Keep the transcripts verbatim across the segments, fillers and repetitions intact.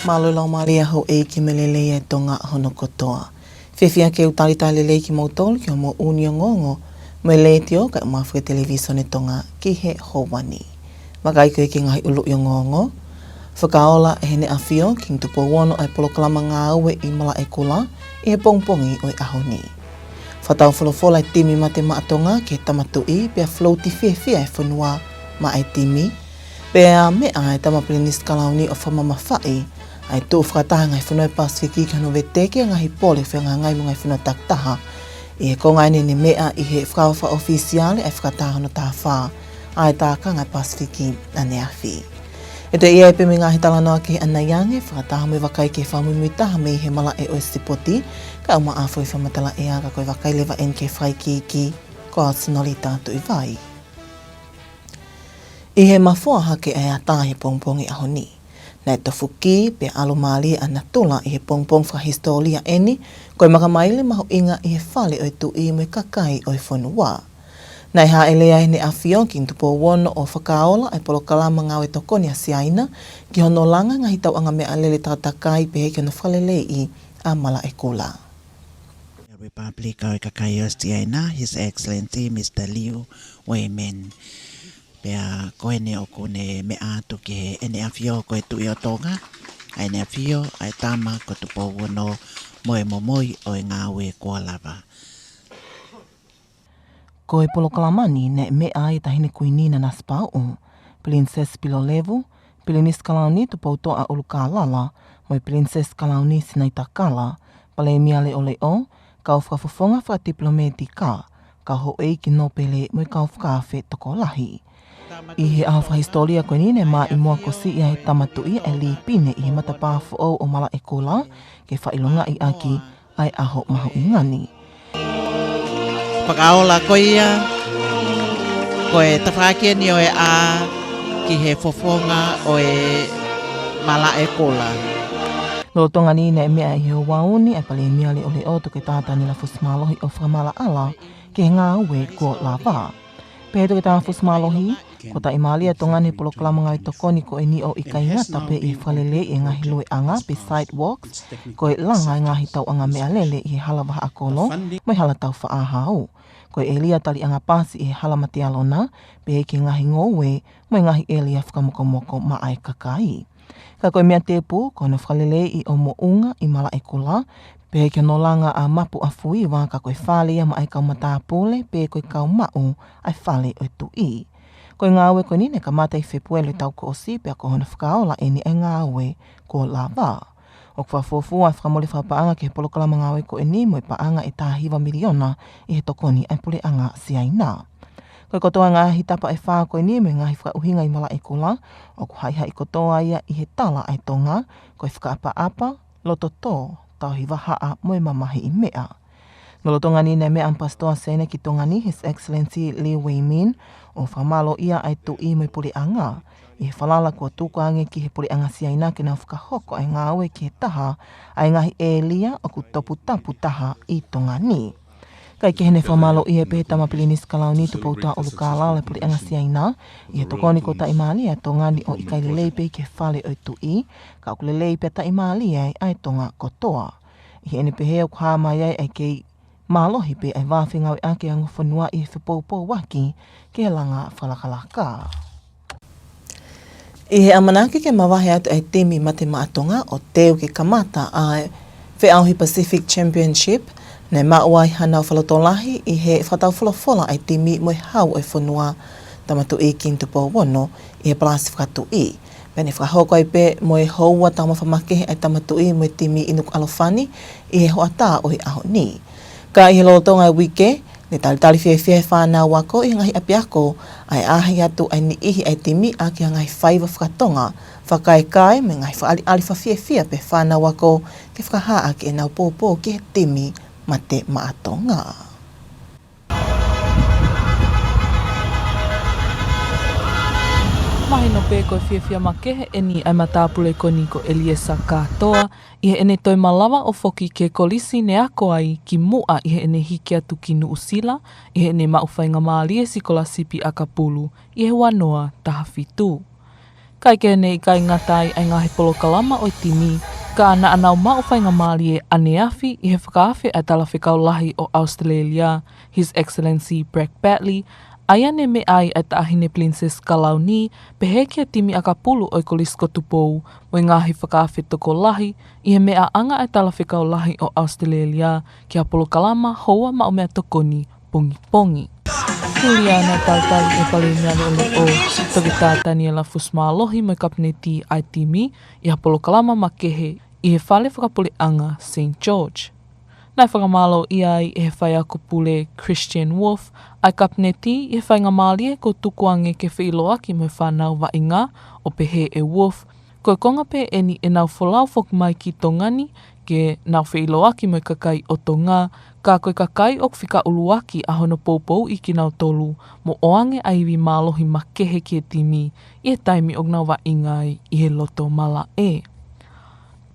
Mālō e laumālie ʻa houʻeiki mo e lelei ʻa Tonga hono kotoa. Fiefia ke u talitali lelei kimoutolu ki hoʻomou ongoongo mei he Letiō kae ʻumaʻā foki e Televisone Tonga ki he houa ni. Vakai ko ia ki he ngaahi ʻuluʻi ongoongo. Fakaola ʻe Heʻene ʻAfio Kingi Tupou Ono ʻa e polokalama ngāue ʻi Malaʻekula ʻi he pongipongi ʻo e ʻaho ni. Fakataufolofola e timi Mate Maʻa Tonga ki he Tama Tuʻi, pea float fiefia e fonua maʻa e timi. Pea meʻa e Tama Pilinisi Kalauni ʻo fakamamafaʻi ʻa e tuʻu fakataha e ngaahi fonua ʻo e Pasifiki ki hono veteki e ngaahi pole fehangahangai mo e ngaahi fonua takitaha. ʻI he konga eni ʻene meʻa ʻi he fakaofo ʻofisiale ʻa e fakataha hono taha fā ʻa e Tākanga ʻa e Pasifiki ʻaneafi. ʻE toe ʻi ai pē mo e ngaahi talanoa kehe ʻanai ange, fakataha mo e vakai ki he fakamuimui taha mei he malaʻe ʻo e sipoti, kae ʻumaʻā foki e fakamatala ʻea, ka ko e vakai leva eni ki he fakaikiiki, ko au Sinolita Tuʻivai. ʻI he mafoa hake ʻa e ʻatā ʻi he pongipongi ʻaho ni, naʻe tofu ki pea ʻalu mālie ʻa natula ʻi he pongipongi fakahisitōlia eni, ko e makamaile mahuʻinga ʻi he fale ʻo e tuʻi mo e kakai ʻo e fonua. Naʻe hāʻele ai ʻe Heʻene ʻAfio Kingi Tupou Ono ʻo fakaola ʻa e polokalama ngāue tokoni ʻa Siaina ki hono langa e ngaahi tauʻanga meʻalele takatakai pehē ki hono fakaleleiʻi ʻa Malaʻekula. Republic ʻo e kakai ʻo Siaina, His Excellency Mister Liu Weimin. Pea ko eni ʻoku ne meʻa atu ki Heʻene ʻAfio ko e Tuʻi ʻo Tonga, ʻa ʻEne ʻAfio ʻa e Tama ko Tupou Ono mo e momoi ʻo e ngāue kuo lava. Ko e polokalama ni naʻe meʻa ai e Taʻahine Kuini Nanasipauʻu, Pilinisesi Pilolevu, Pilinisi Kalauni Tupoutoʻa ʻUlukālala, mo e Pilinisesi Kalauni Sinaitakala, Palēmia Leʻoleʻo, kau fakafofonga fakatipilōmētika, kau houʻeiki nōpele mo e kau fakaafe tokolahi. ʻI he ʻaho fakahisitōlia ko eni naʻe maʻimoa ko siʻi ʻa e Tama Tuʻi ʻa e Lipine ʻi he matapā foʻou ʻo Malaʻekula, ke fakaʻilongaʻi ʻaki ʻa e ʻaho mahuʻinga ni. Fakaola ko ia, ko e tafaʻaki eni ʻo e ʻā ki he fofonga ʻo e Malaʻekula. Lolotonga ni naʻe meʻa ʻi he ouau ni ʻa e Palēmia Leʻoleʻo Toketā Taniela Fusimālohi ʻo fakamaʻalaʻala ki he ngāue kuo lava. Pehē ʻe Toketā Fusimālohi, kuo taʻimālie ʻa Tonga ni he polokalama ngāue tokoni ko eni ʻo ʻikai ngata pē ʻi he fakaleleiʻi e ngaahi lueʻanga pe sidewalks, ko e langa e ngaahi tauʻanga meʻalele ʻi he Hala Vahaʻakolo mo e Hala Taufaʻāhau, ko e ʻēlia taliʻanga pasi ʻi he Hala Matealona, pehē ki he ngaahi ngoue mo e ngaahi ʻēlia fakamokomoko maʻa e kakai. Ka ko e meʻa tēpū, ko hono fakaleleiʻi ʻo Moʻunga ʻi Malaʻekula, pehē ki hono langa ʻa Mapu ʻa Fuiva, ka ko e fale ia maʻa e kau matāpule, pe ko e kau maʻu ʻa e fale ʻo e tuʻi. Ko e ngāue ko eni naʻe kamata ʻi Fēpueli taʻu kuo ʻosi, pea ko hono fakaola eni ʻa e ngāue kuo lava. ʻOku fakafuofua e fakamole fakapaʻanga ki he polokalama ngāue ko eni mo e paʻanga ʻe taha hiva miliona ʻi he tokoni ʻa e Puleʻanga Siaina. Ko e kotoa e ngaahi tapa ʻe fā ko eni mo e ngaahi fakaʻuhinga ʻi Malaʻekula, ʻoku haʻihaʻi kotoa ia ʻi he tala ʻa e Tonga, ko e fakaʻapaʻapa, lototō, tauhi vahaʻa mo e mamahiʻi meʻa. Lolotonga ni naʻe meʻa ʻa e ʻAmipasitoa Siaina ki Tonga ni, His Excellency Liu Weimin, ʻo fakamālōʻia ʻa e Tuʻi mo e Puleʻanga ʻi he falala kuo tuku ange ki he Puleʻanga Siaina ke nau fakahoko ʻa e ngāue ki he taha ʻa e ngaahi ʻēlia ʻoku toputapu taha ʻi Tonga ni. Kae kehe, naʻe fakamālōʻia pē ʻe he Tama Pilinisi Kalauni Tupoutoʻa ʻUlukālala e Puleʻanga Siaina ʻi he tokoni kuo taʻimālie ʻa Tonga ni ʻo ʻikai lelei pē ki he fale ʻo e tuʻi, ka ʻoku lelei pea taʻimālie ai ʻa e Tonga kotoa. ʻI heʻene pehē, ʻoku hā mai ai ʻa e kei mālohi pē ʻa e vā fengāueʻaki ʻa e ongo fonua ʻi he fepoupouaki ki he langa fakalakalaka. ʻI he ʻamanaki ke mavahe atu ʻa e timi Mate Maʻa Tonga ʻo teu ke kamata ʻa e feʻauhi Pacific Championship, naʻe maʻu ai hanau fakalotolahi ʻi he fakataufolofola ʻa e timi mo e Hau ʻo e fonua, Tama Tuʻi Kingi Tupou Ono, ʻi he palasi fakatuʻi. Pea ne fakahoko ai pē mo e houa taumafa makehe ʻa e Tama Tuʻi mo e timi ʻi Nukuʻalofa ni ʻi he hoʻatā ʻo e ʻaho ni. Ka ʻi he lolotonga e uike, ne talitali fiefia ʻe he fānau ako ʻi he ngaahi ʻapiako ʻa e ʻaʻahi atu ʻa e niʻihi ʻa e timi ʻaki ha ngaahi faiva fakatonga, fakaekae mo e ngaahi fakaʻaliʻali fakafiefia pē ʻa e fānau ako ke fakahā ʻaki ʻenau poupou ki he timi Mate Maʻa Tonga. Mahino pē ko e fiefia makehe eni ʻa e matāpule ko eni ko ʻEliesa Kātoa, ʻi heʻene toe malava ʻo foki ki he kolisi ne ako ai kimuʻa ʻi heʻene hiki atu ki Nuʻusila, ʻi heʻene maʻu faingamālie sikolasipi ʻakapulu ʻi he ua noa taha fitu. Kae kehe ne ʻikai ngata ai ʻa e ngaahi polokalama ʻo e timi, ka naʻa nau maʻu faingamālie ʻaneafi ʻi he fakaafe ʻa e Talafekau Lahi ʻo ʻAositelēlia, His Excellency Bragg Batley, ʻa ia ne meʻa ai ʻa e Taʻahine Pilinisesi Kalauni, pehē ki he timi ʻakapulu ʻo e Kolisi ko Tupou, mo e ngaahi fakaafe tokolahi, ʻi he meʻaʻanga ʻa e Talafekau Lahi ʻo ʻAositelēlia, ki ha polokalama houa maʻu meʻatokoni pongipongi. Hili ia naʻe talitali ʻe he Palēmia Leʻoleʻo, Toketā Taniela Fusimālohi mo e Kapineti ʻa e timi, ʻi ha polokalama makehe ʻi he Fale Fakapuleʻanga Saint George. Naʻe fakamālōʻia ai ʻe he Faiako Pule Christian Wolf ʻa e Kapineti ʻi he faingamālie kuo tukuange ke feʻiloaki mo e fānau vaʻinga, ʻo pehē ʻe Wolf, ko e konga pē ʻeni ʻenau folau foki mai ki Tonga ni ke nau feʻiloaki mo e kakai ʻo Tonga, ka ko e kakai ʻoku fika ʻuluaki ʻa hono poupouʻi kinautolu mo ʻoange ʻa e ivi mālohi makehe ki he timi ʻi he taimi ʻoku nau vaʻinga ai ʻi he loto malaʻe.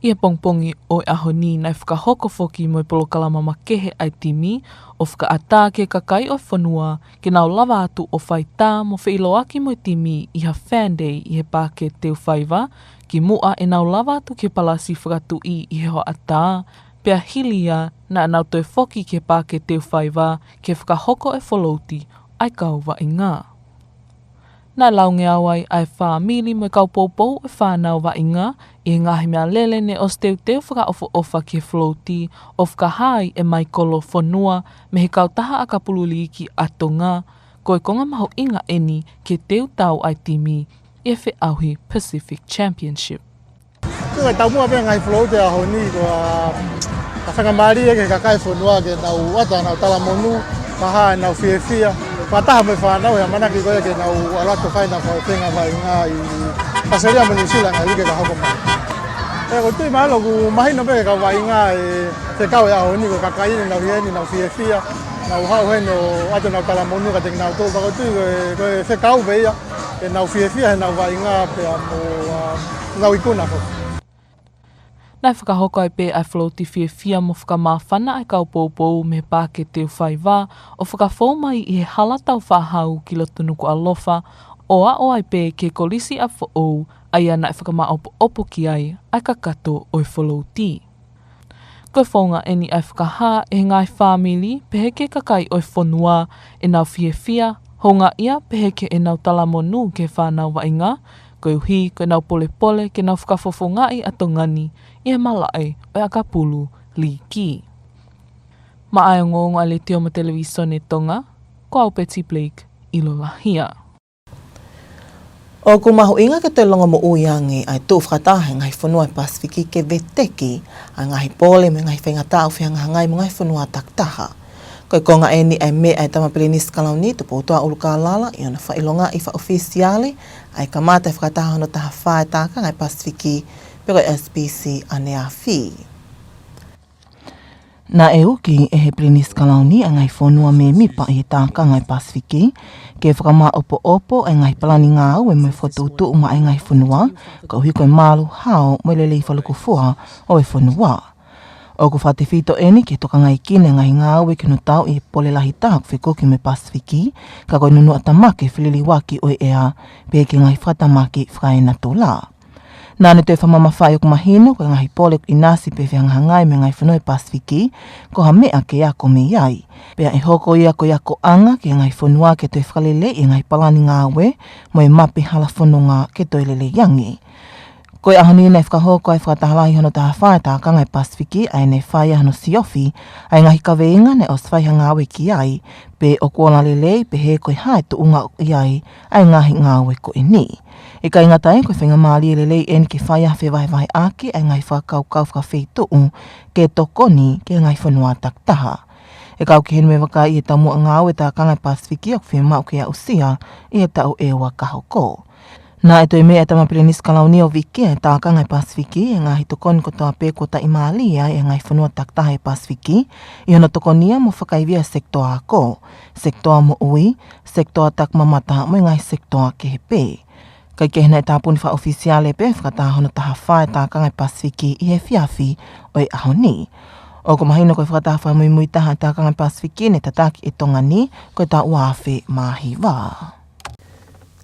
ʻI he pongipongi ʻo e ʻaho ni naʻe fakahoko foki mo e polokalama makehe ʻa e timi ʻo fakaʻatā ki he kakai ʻo e fonua ke nau lava atu ʻo fai tā mo feʻiloaki mo e timi ʻi ha fan day ʻi he Paʻake Teufaiva, kimuʻa ʻenau lava atu ki he Palasi Fakatuʻi ʻi he hoʻatā, pea hili ia naʻa nau toe foki ki he Paʻake Teufaiva ke fakahoko e folouti ʻa e kau vaʻinga. Naʻe laungeau ai ʻa e fāmili mo e kau poupou ʻo e fānau vaʻinga ʻi he ngaahi meʻalele ne ʻosi teuteu fakaʻofoʻofa ki he folouti ʻo fakahā ai ʻe Maikolo Fonua mei he kautaha ʻakapulu liiki ʻa Tonga, ko e konga mahuʻinga ʻeni ke teutau ʻa e timi ʻi he feʻauhi Pacific Championship. Ko e taumuʻa pē ngaahi folouti ʻaho ni, ko e faingamālie ki he kakai fonua ke nau ʻoatu ʻenau talamonū, fakahā ʻenau fiefia, fakataha mo e fānau he ʻamanaki ko ia ke nau ʻalu atu ʻo fai ʻenau fakaʻuhinga vaʻinga ʻi ʻAositelēlia mo Nuʻu Sila ngaahi uike ka hoko mai. ʻE, ʻoku ou tui mahalo ʻoku mahino pē ki he kau vaʻinga e fekau e ʻaho ni, ko e kakai ʻeni ʻoku nau ʻi heni ʻoku nau fiefia, nau haʻu heni ʻo ʻoatu ʻenau talamonū kiate kinautolu, pea ʻoku ou tui ko e, ko e fekau pē ia ke nau fiefia heʻenau vaʻinga pea mo, ʻa, ʻenau ikuna foki. Naʻe fakahoko ai pē ʻa e folouti fiefia mo fakamāfana ʻa e kau poupou mei he Paʻake Teufaiva ʻo fakafou mai ʻi he Hala Taufaʻāhau ki loto Nukuʻalofa, ʻo aʻu ai pē ki he Kolisi ʻApifoʻou, ʻa ia naʻe fakamāʻopoʻopo ki ai ʻa e kakato ʻo e folouti. Ko e founga ʻeni ʻa e fakahā ʻe he ngaahi fāmili pehē ki he kakai ʻo e fonua ʻenau fiefia, houngaʻia pehē ki heʻenau talamonū ki he fānau vaʻinga, koeʻuhi ko ʻenau polepole ke nau fakafofongaʻi ʻa Tonga ni ʻi he malaʻe ʻo e ʻakapulu liiki. Maʻa e ongoongo ʻa e Letiō mo e Televīsone Tonga, ko au Betty Blake ʻi Lolahia. ʻOku mahuʻinga ke toe longomoʻui ange ʻa e tuʻu fakataha ʻa e ngaahi fonua ʻo e Pasifiki ke veteki ʻa e ngaahi pole mo e ngaahi faingataʻa ʻoku fehangahangai mo e ngaahi fonua takitaha. Ko e konga ʻeni ʻa e meʻa ʻa e Tama Pilinisi Kalauni Tupoutoʻa ʻUlukālala ʻi hono fakaʻilongaʻi fakaʻofisiale ʻa e kamata e fakataha hono taha fā ʻa e Tākanga ʻo e Pasifiki, pe ko e S P C ʻaneafi. Naʻe uki ʻe he Pilinisi Kalauni ʻa e ngaahi fonua mēmipa ʻi he Tākanga ʻo e Pasifiki ke fakamāʻopoʻopo ʻa e ngaahi palani ngāue mo e fokotuʻutuʻu maʻa e ngaahi fonua, koeʻuhi ko e malu, hao mo e lelei fakalūkufua ʻo e fonua. ʻOku fakatefito ʻeni ki he tokangaekina e ngaahi ngāue ki hono tauʻi e pole lahi taha ʻoku fekuki mo e Pasifiki, ka ko e nunuʻa tamaki e feliliuaki ʻo e ʻea, pehē ki he ngaahi fakatamaki fakaenatula. Naʻa ne toe fakamamafaʻi ʻoku mahino ko e ngaahi pole ʻoku ʻinasi pe fehangahangai mo e ngaahi fonua ʻo e Pasifiki ko ha meʻa ke ako mei ai. Pea ʻe hoko ia ko e akoʻanga ki he ngaahi fonua ke toe fakaleleiʻi e ngaahi palani ngāue mo e mape hala fononga ke toe lelei ange. Ko e ʻaho ni naʻe fakahoko ai e fakataha lahi hono taha fā ʻa e Tākanga ʻo e Pasifiki, ʻa ia naʻe fai ai hono siofi ʻa e ngaahi kaveinga naʻe ʻosi fai ha ngāue ki ai, pe ʻoku ola lelei, pehē ko e hā e tuʻunga ʻoku ʻi ai ʻa e ngaahi ngāue ko ʻeni. ʻIkai ngata ai, ko e faingamālie lelei ʻeni ke fai ai ha fevahevaheʻaki ʻa e ngaahi fakakaukau fakafeituʻu ke tokoni ki he ngaahi fonua takitaha. ʻE kau ki heni mo e vakai ʻi he taumuʻa ngāue ʻa e Tākanga ʻo e Pasifiki ʻoku fiemaʻu ke aʻusia ʻi he taʻu ʻe ua ka hoko. Naʻe toe meʻa ʻa e Tama Pilinisi Kalauni ʻo viki ʻa e Tākanga ʻo e Pasifiki ʻi he ngaahi tokoni kotoa pē kuo taʻimālie ai ʻe he ngaahi fonua takitaha ʻo e Pasifiki ʻi hono tokonia mo fakaivia e sekitoa ako, sekitoa moʻui, sekitoa takimamata mo e ngaahi sekitoa kehe pē. Kae kehe naʻe tāpuni fakaʻofisiale pē e fakataha hono taha fā ʻa e Tākanga ʻo e Pasifiki ʻi he efiafi ʻo e ʻaho ni. ʻOku mahino ko e fakataha fakamuimui taha ʻa e Tākanga ʻo e Pasifiki ne tataki ʻe Tonga ni ko e taʻu ua afe mā hiva.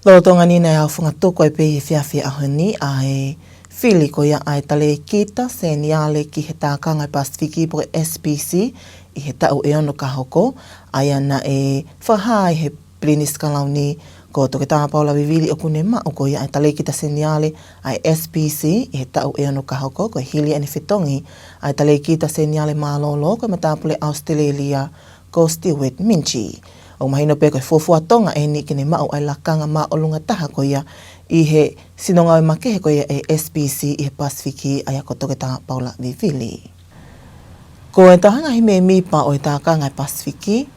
Lolotonga ni naʻe aofangatuku ai pē he efiafi ʻaho ni ʻa e fili ko ia ʻa e Talēkita Seniale ki he Tākanga ʻa e Pasifiki pe ko e S P C ʻi he taʻu ʻe ono ka hoko, ʻa ia naʻe fakahā ai ʻe he Pilinisi Kalauni ko Toketā Paula Vivili ʻoku ne maʻu ko ia ʻa e Talēkita Seniale ʻa e S P C ʻi he taʻu ʻe ono ka hoko, ko e hili ʻene fetongi ʻa e Talēkita Seniale Mālōlō ko e Matāpule ʻAositelēlia ko Stuart Minchie. ʻOku mahino pē ko e fuofua Tonga ʻeni ke ne maʻu ʻa e lakanga māʻolunga taha ko ia ʻi he sino ngāue makehe ko ia ʻa e S P C ʻi he Pasifiki, ʻa ia ko Toketā Paula Vivili. Ko e taha e ngaahi mēmipa ʻo e Tākanga ʻa e Pasifiki,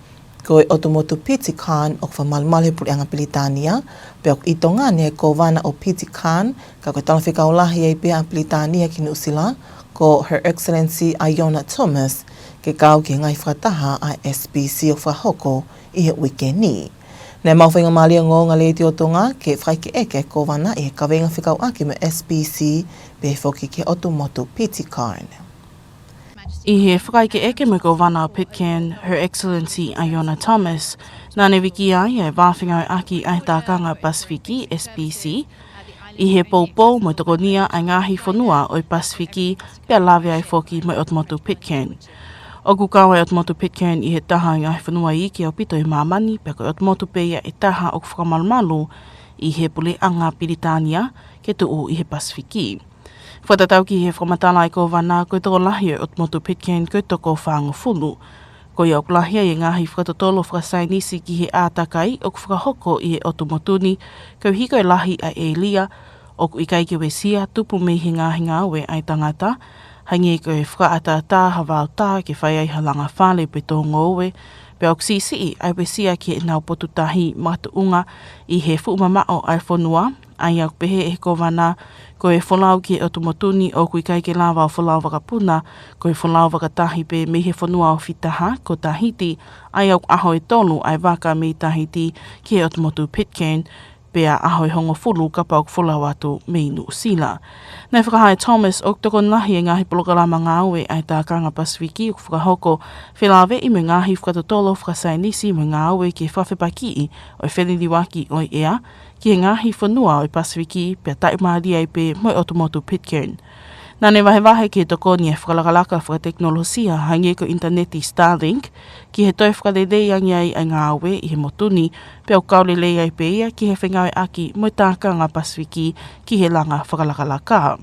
ko e ʻOtu Motu Piti Khan ʻoku fakamalumalu ʻe he Puleʻanga Pilitānia, pea ʻoku ʻi Tonga ni ʻa e Kōvana ʻo Piti Khan, ka ko e Talafekau Lahi ai pē ʻa Pilitānia ki Nuʻusila, ko Her Excellency Iona Thomas, ke kau ki he ngaahi fakataha ʻa e S P C ʻoku fakahoko ʻi he uike ni. Naʻe maʻu faingamālie ʻa e Ongoongo Letiō Tonga ke fakaʻekeʻeke ʻa e Kōvana ʻi he kaveinga fekauʻaki mo e S P C, pehē foki ki he ʻOtu Motu Piti Khan. ʻI he fakaʻekeʻeke mo e Kōvana ʻo Pitcairn, Her Excellency Iona Thomas, naʻa ne viki ai ʻa e vā fengāueʻaki ʻa e Tākanga Pasifiki, S P C, ʻi he poupou mo e tokonia ʻa e ngaahi fonua ʻo e Pasifiki, pea lave ai foki mo e ʻOtu Motu Pitcairn. ʻOku kau ʻa e ʻOtu Motu Pitcairn ʻi he taha ʻo e ngaahi fonua iiki ʻaupito ʻi māmani, pea ko e ʻOtu Motu pē ia ʻe taha ʻoku fakamalumalu ʻi he Puleʻanga Pilitānia ke tuʻu ʻi he Pasifiki. Fakatatau ki he fakamatala ʻa e Kōvana, ko e tokolahi ʻo e ʻOtu Motu Pitcairn ko e toko fāngofulu. Ko ia ʻoku lahi ai e ngaahi fakatotolo fakasaienisi ki he ʻātakai ʻoku fakahoko ʻi he ʻotu motu ni, koeʻuhi ko e lahi ʻa e ʻēlia ʻoku ʻikai ke uesia, tupu mei he ngaahi ngāue ʻa e tangata, hangē ko e fakaʻataʻatā ha vaotā ke fai ai ha langa fale pe tō ngoue, pea ʻoku siʻisiʻi ʻa e uesia ki heʻenau potu tahi makatuʻunga ʻi he fuʻu mamaʻo ʻa e fonua, ʻa ia ʻoku pehē ʻe he Kōvana, ko e folau ki he ʻotu motu ni ʻoku ʻikai ke lava ʻo folau vakapuna, ko e folau vakatahi pē mei he fonua ofi taha, ko Tahiti, ʻa ia ʻoku ʻaho ʻe tolu ʻa e vaka mei Tahiti ki he ʻOtu Motu Pitcairn, pea ʻaho ʻe hongofulu kapau ʻoku folau atu mei Nuʻusila. Naʻe fakahā ʻe Thomas ʻoku tokoni lahi e ngaahi polokalama ngāue ʻa e Tākanga Pasifiki ʻoku fakahoko felāveʻi mo e ngaahi fakatotolo fakasaienisi mo e ngāue ki he fakafepakiʻi ʻo e feliliuaki ʻo e ʻea ki he ngaahi fonua ʻo e Pasifiki, pea taʻimālie ai pē mo e ʻOtu Motu Pitcairn. Naʻa ne vahevahe ki he tokoni ʻa e fakalakalaka fakatekinolosia hangē ko e ʻinitaneti Starlink ki he toe fakaleleiange ai ʻa e ngāue ʻi he motu ni, pea ʻoku kau lelei ai pē ia ki he fengāueʻaki mo e Tākanga Pasifiki ki he langa fakalakalaka.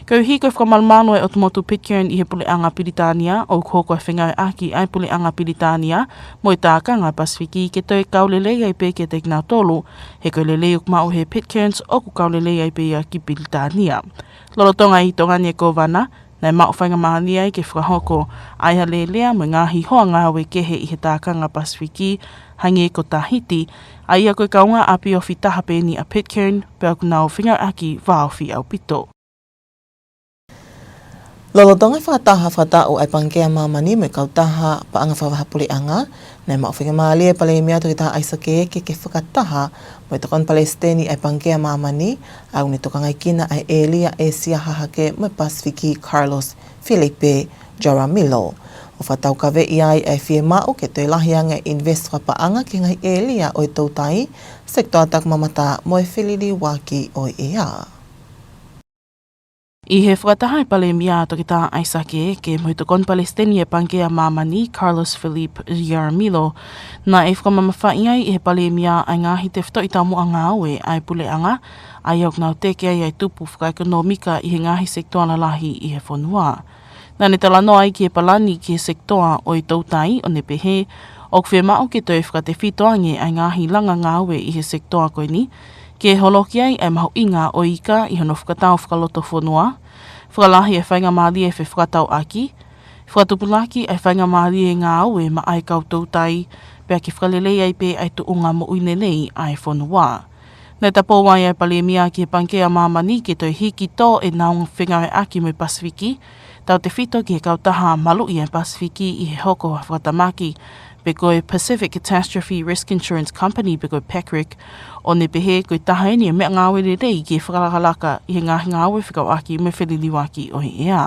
Koeʻuhi ko e fakamalumalu ʻa e ʻOtu Motu Pitcairn ʻi he Puleʻanga Pilitānia, ʻoku hoko ʻa e fengāueʻaki ʻa e Puleʻanga Pilitānia mo e Tākanga Pasifiki ke toe kau lelei ai pē kiate kinautolu, he ko e lelei ʻoku maʻu ʻe he Pitcairns ʻoku kau lelei ai pē ia ki Pilitānia. Lolotonga ʻi Tonga ni ʻa e Kōvana, naʻe maʻu faingamālie ai ke fakahoko ʻa e alēlea mo e ngaahi hoa ngāue kehe ʻi he Tākanga Pasifiki, hangē ko Tahiti, ʻa ia ko e kaungāʻapi ofi taha pē ʻeni ʻa Pitcairn, pea ʻoku nau fengāueʻaki vāofi ʻaupito. Lolotonga e fakataha fakataʻu ʻa e Pangikē ʻa Māmani mo e kautaha paʻanga fakavahaʻapuleʻanga, naʻe maʻu faingamālie ʻa e Palēmia Toketā ʻAisake Eke ke fakataha mo e Tokoni Palesiteni ʻa e Pangikē ʻa Māmani, ʻa ia ʻoku ne tokangaekina ʻa e ʻĒlia ʻĒsia Hahake mo e Pasifiki, Carlos Felipe Jaramillo, ʻo fakataukaveʻi ai ʻa e fiemaʻu ke toe lahi ange ʻa e ʻinivesiti fakapaʻanga ki he ngaahi ʻēlia ʻo e toutai, sekitoa taku mamata mo e feliliuaki ʻo e ʻea. ʻI he fakataha ʻa e Palēmia Toketā ʻAisake Eke mo e Tokoni Palesiteni ʻa e Pangikē ʻa Māmani, Carlos Felipe Jaramillo, naʻe fakamamafaʻi ai ʻe he Palēmia ʻa e ngaahi tefitoʻi taumuʻa ngāue ʻa e Puleʻanga, ʻa ia ʻoku nau teke ai ʻa e tupu fakaʻekonōmika ʻi he ngaahi sekitoa lalahi ʻi he fonua. Naʻa ne talanoa ai ki he palani ki he sekitoa ʻo e toutai, ʻo ne pehē ʻoku fiemaʻu ke toe fakatefito ange ʻa e ngaahi langa ngāue ʻi he sekitoa ko eni, ke holoki ai ʻa e mahuʻinga ʻo e ika ʻi hono fakatau fakalotofonua, fakalahi ʻa e faingamālie fefakatauʻaki, fakatupulaki ʻa e faingamālie ngāue maʻa e kau toutai, pea ke fakalelei ai pē ʻa e tuʻunga moʻui lelei ʻa e fonua. Naʻe tapou ai ʻa e Palēmia ki he Pangikē ʻa Māmani ke toe hiki tō ʻenau fengāueʻaki mo e Pasifiki, tautefito ki he kautaha maluʻi ʻa e Pasifiki ʻi he hoko ha fakatamaki, pe ko e Pacific Catastrophe Risk Insurance Company, pe ko e PACRIC, ʻo ne pehē ko e taha ʻeni ʻa e meʻangāue lelei ki he fakalakalaka ʻi he ngaahi ngāue fekauʻaki mo e feliliuaki ʻo e ʻea.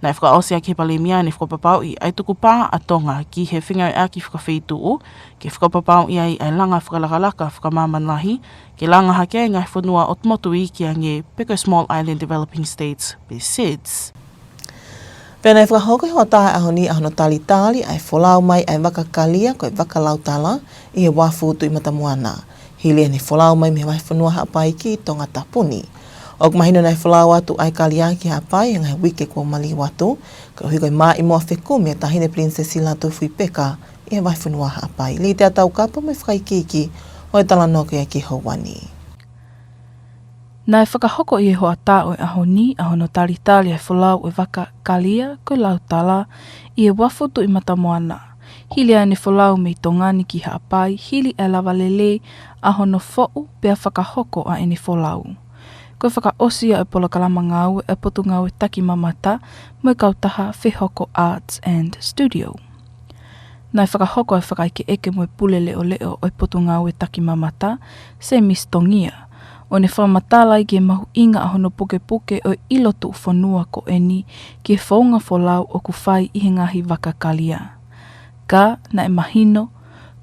Naʻe fakaʻosi ʻaki ʻe he Palēmia ʻene fakapapauʻi ʻa e tukupā ʻa Tonga ki he fengāueʻaki fakafeituʻu, ke fakapapauʻi ai ʻa e langa fakalakalaka fakamāmani lahi, ke langa hake ai e ngaahi fonua ʻotu motu iiki ange pe ko e Small Island Developing States, pe sids. Pea naʻe fakahoko ʻi he hoʻatā ʻo e ʻaho ni ʻa hono talitali ʻa e folau mai ʻa e vaka kalia ko e vaka lautala ʻi he uafu Tuʻi Matamoana. Hili ʻene folau mai mei he vahefonua Haʻapai ki Tongatapu ni. ʻOku mahino naʻe folau atu ʻa e kalia ki Haʻapai he ngaahi uike kuo maliu atu, koeʻuhi ko e maʻimoa fekumi ʻa e Taʻahine Pilinisesi Lātūfuipeka ʻi he vahefonua Haʻapai. Litia Taukapo mo e fakaikiiki ʻo e talanoa ko ia ki he houa ni. Naʻe fakahoko ʻi he hoʻatā ʻo e ʻaho ni ʻa hono talitali ʻa e folau ʻo e vaka kalia ko e lautala ʻi he uafu Tuʻi Matamoana. Hili ʻene folau mei Tonga ni ki Haʻapai, hili ʻa e lava lelei ʻa hono foʻu pea fakahoko ʻa ʻene folau. Ko e fakaʻosi ia ʻo e polokalama ngāue ʻa e Potungāue Taki Mamata mo e kautaha Fehoko Arts and Studio. Naʻe fakahoko ʻa e fakaʻekeʻeke mo e pule leʻoleʻo ʻo e Potungāue Taki Mamata, Semisi Tongia, ʻo ne fakamatala ai ki he mahuʻinga ʻa hono pukepuke ʻo e ʻilo tuʻufonua ko eni ki he founga folau ʻoku fai ʻi he ngaahi vaka kalia. Ka naʻe mahino,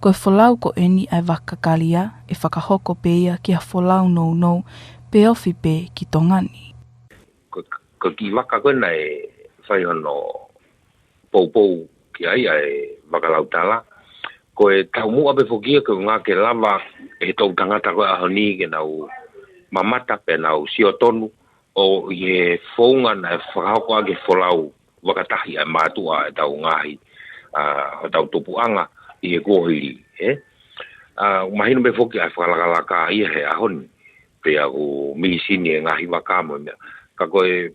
ko e folau ko eni ʻa e vaka kalia ʻe fakahoko pē ia ki ha folau nounou pe ofi pē ki Tonga ni. Ko, ko e kiʻi vaka ko ē naʻe fai hono poupou ki ai ʻa e vaka lautala. Ko e taumuʻa pē foki ia ko e ʻuhinga ke lava ʻe he toʻu tangata ko ē ʻaho ni ke nau mamata pea nau sio tonu ʻo ʻi he founga naʻe fakahoko ʻaki e folau vakatahi ʻa e mātuʻa ʻetau ngaahi, ʻa, hotau tupuʻanga ʻi he kuohili, ē? ʻA, mahino pē foki ʻa e fakalakalaka ia he ʻaho ni, pea ʻoku misini e ngaahi vaka mo e meʻa. Ka ko e,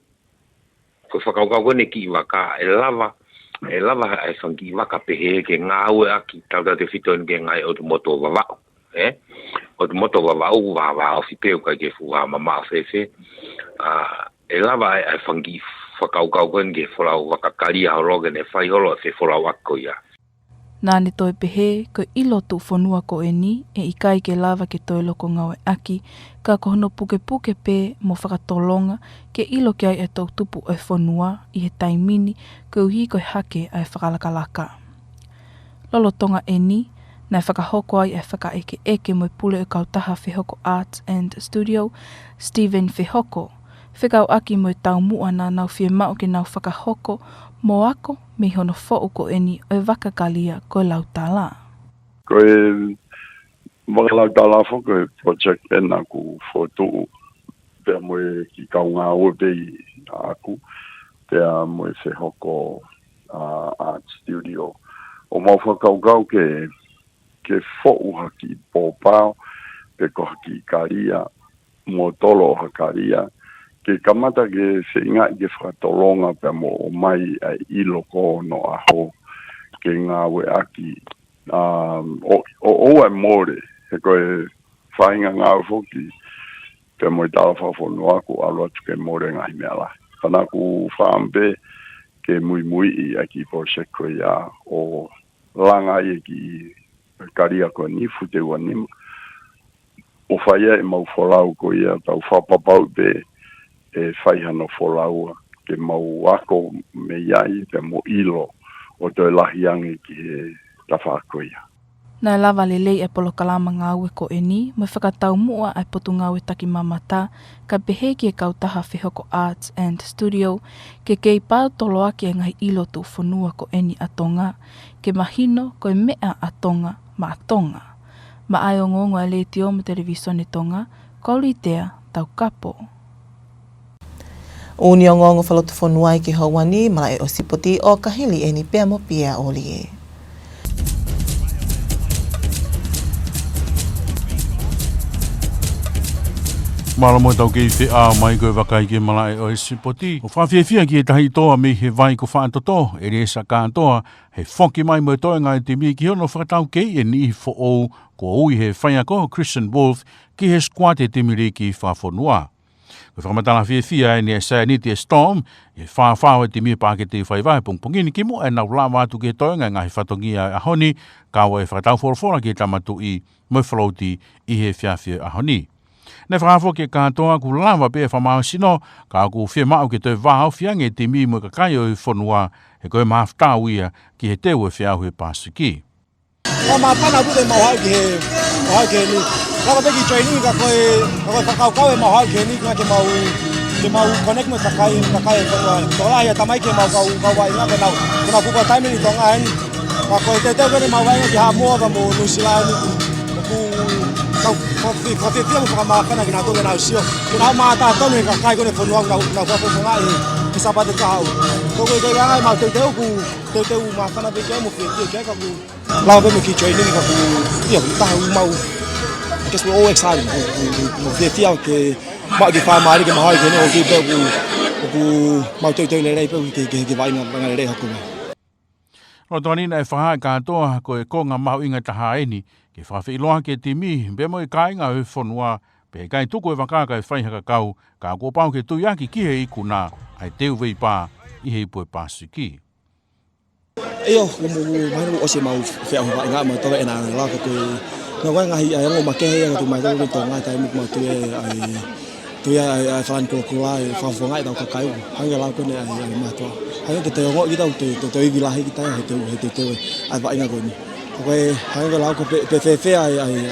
ko e fakakaukau ko eni kiʻi vaka, ʻe lava, ʻe lava ʻa e fanga kiʻi vaka pehē ke ngāueʻaki tautautefito eni ki he ngaahi ʻotu motu ʻo Vavaʻu, ē? ʻOtu motu ʻo Vavaʻu, vā, vā ofi pē ʻoku ʻikai ke fuʻu vā mamaʻo fēfē. ʻA, ʻe lava ʻa e, ʻa e fanga kiʻi fakakaukau ko eni ki he folau vaka kalia holo ke ne fai holo ʻa e fefolauʻaki ko ia. Naʻa ne toe pehē, ko e ʻilo tuʻufonua ko eni, ʻe ʻikai ke lava ke toe loko ngāueʻaki, ka ko hono pukepuke pē mo fakatolonga, ke ʻilo ki ai e toʻutupu ʻo e fonua, ʻi he taimi ni, koeʻuhi ko e hake ʻa e fakalakalaka. Lolotonga eni, naʻe fakahoko ai ʻa e fakaʻekeʻeke mo e pule ʻo e kautaha Fehoko Arts and Studio, Stephen Fehoko, fekauʻaki mo e taumuʻa naʻa nau fiemaʻu ke nau fakahoko mo ako mei hono foʻu ko eni ʻo e vaka kalia ko e lautala. Ko e vaka lautala foki ko e project ena ʻoku fokotuʻu pea mo e kiʻi kau ngāue pē ʻaʻaku, pea mo e Fehoko, ʻa, Art Studio. ʻOku mau fakakaukau ke, ke foʻu ha kiʻi pōpao, pe ko ha kiʻi kalia, mo tolo ʻo ha kalia, ke kamata ke feingaʻi ke fakatolonga pea mo ʻomai ʻa e ʻilo ko hono ʻaho ke ngāueʻaki, ʻa, ʻo, ʻo, ʻoua ʻe mole, he ko e faʻahinga ngāue foki, pea mo e tala fakafonua ʻoku ʻalu atu ke mole ngaahi meʻa lahi. Ka naʻa ku fakaʻamu pē ke muimuiʻi ʻa e kiʻi project ko ia ʻo langa ai e kiʻi kalia ko eni fuʻu teua nima. ʻO fai ai ʻemau folau ko ia, tau fakapapauʻi pē ʻe fai hano folau ke mau ako mei ai pea mo ʻilo ʻo toe lahi ange ki he tafaʻaki ko ia. Naʻe lava lelei e polokalama ngāue ko eni, mo e fakataumuʻa ʻa e Potungāue Taki Mamata, kae pehē ki he kautaha Fehoko Arts and Studio, ke kei paotoloaki e ngaahi ʻilo tuʻufonua ko eni ʻa Tonga, ke mahino ko e meʻa ʻa Tonga maʻa Tonga. Maʻa e ongoongo ʻa e Letiō mo e Televisone Tonga, ko Litia Taukapo. ʻOku ne ongoongo fakalotofonua ki he houa ni, malaʻe ʻo e sipoti ʻoku hili eni pea mo Pia ʻOlie. Mālō mo ʻetau kei feʻao mai ko e vakai ki he malaʻe ʻo e sipoti. ʻOku fakafiefia ki he tahi toa mei he vai ko Faʻatoto, ʻEliesa Kātoa, he foki mai mo e toenga e timi ki hono fakataukei e niʻihi foʻou kuo ui he faiako Christian Wolf ki he sikuati e timi liki fakafonua. Ko e fakamatala fiefia eni ʻa e Saianiti e Storm, ʻi he faʻufaʻu e timi he paketi faiva he pongipongi ni kimuʻa ʻenau lava atu ki he toenga e ngaahi fatongia e ʻaho ni, kau ai e fakataufolofola ki he Tama Tuʻi mo e float ʻi he efiafi e ʻaho ni. Naʻe fakahā foki ʻe Kātoa ʻoku lava pē ʻa e fakamālohisino, ka ʻoku fiemaʻu ke toe vāofi ange e timi mo e kakai ʻo e fonua, he ko e mahafu tau ia ki he teu ʻo e feʻauhi ʻo e Pasifiki. Ko e māfana ʻaupito ʻemau haʻu ki he, mau haʻu ki heni. Lava pē ki training ka ko e, ka ko e fakakaukau ʻemau haʻu ki heni, ka ke mau, ke mau connect mo e kakai, kakai ʻo e fonua. Tokolahi ʻa e tamai ke mau kau, kau vaʻinga ko ʻenau, ko ʻenau kuka taimi ni Tonga heni. Ka ko e teuteu ko eni ʻemau vaʻinga ki Haʻamoa pea mo Nuʻusila heni. ʻOku, kau, ko fi, ko fi, fia mo fakamāfana kinautolu ke nau sio. Ke nau mātā tonu e kakai ko eni ʻo e fonua, nau, nau fakafofongaʻi he Sāpate kahaʻu. Ko e, ko e, ko e anga ʻemau teuteu ʻoku, teuteu māfana pē ki ai mo fie, fie ki ai ka ʻoku lava pē mo e key training ka ʻoku, ia, ʻoku taha ʻoku mau. I guess we're all excited. ʻOku, ʻoku, ʻoku, ʻoku fiefia ke mau ke fakamālō ke mau haʻu ki heni ʻo ki pē ʻoku, ʻoku mau teuteu lelei pē ʻoku ke, ke, ke vaʻinga, vaʻinga lelei hoko mai. Lolotonga ni naʻe fakahā ʻe Kātoa ko e konga mahuʻinga taha eni ke fakafeʻiloaki e timi pea mo e kāinga ʻo e fonua, pea ʻikai tuku e vaka kae fai ha kakau, ka kuo pau ke tuiaki ki he ikuna ʻa e teu veipā ʻi he ipu ʻo e Pasifiki. ʻIo, ʻoku mo, ʻoku mahino ʻosi ʻemau feʻauhi vaʻinga, mau tau ʻena ʻena lau ka ko e, ngaahi, ngaahi, ʻa e ongo makehe ia ka tuʻu mai tau ke Tonga, taimi ʻoku mau tui ai, tui ai, ʻa e, ʻa e falani kolokolo ʻa e fakafofongaʻi ʻetau kakai ʻoku. Hangē lau ko eni ʻa e, ʻa e mātuʻa. Hangē te te ongo ki tau, te, te, te ivi lahi ki tau, he te, he te, te, ʻa e vaʻinga ko eni. Ko e, hangē lau ko pe, pe fēfē ʻa e, ʻa e,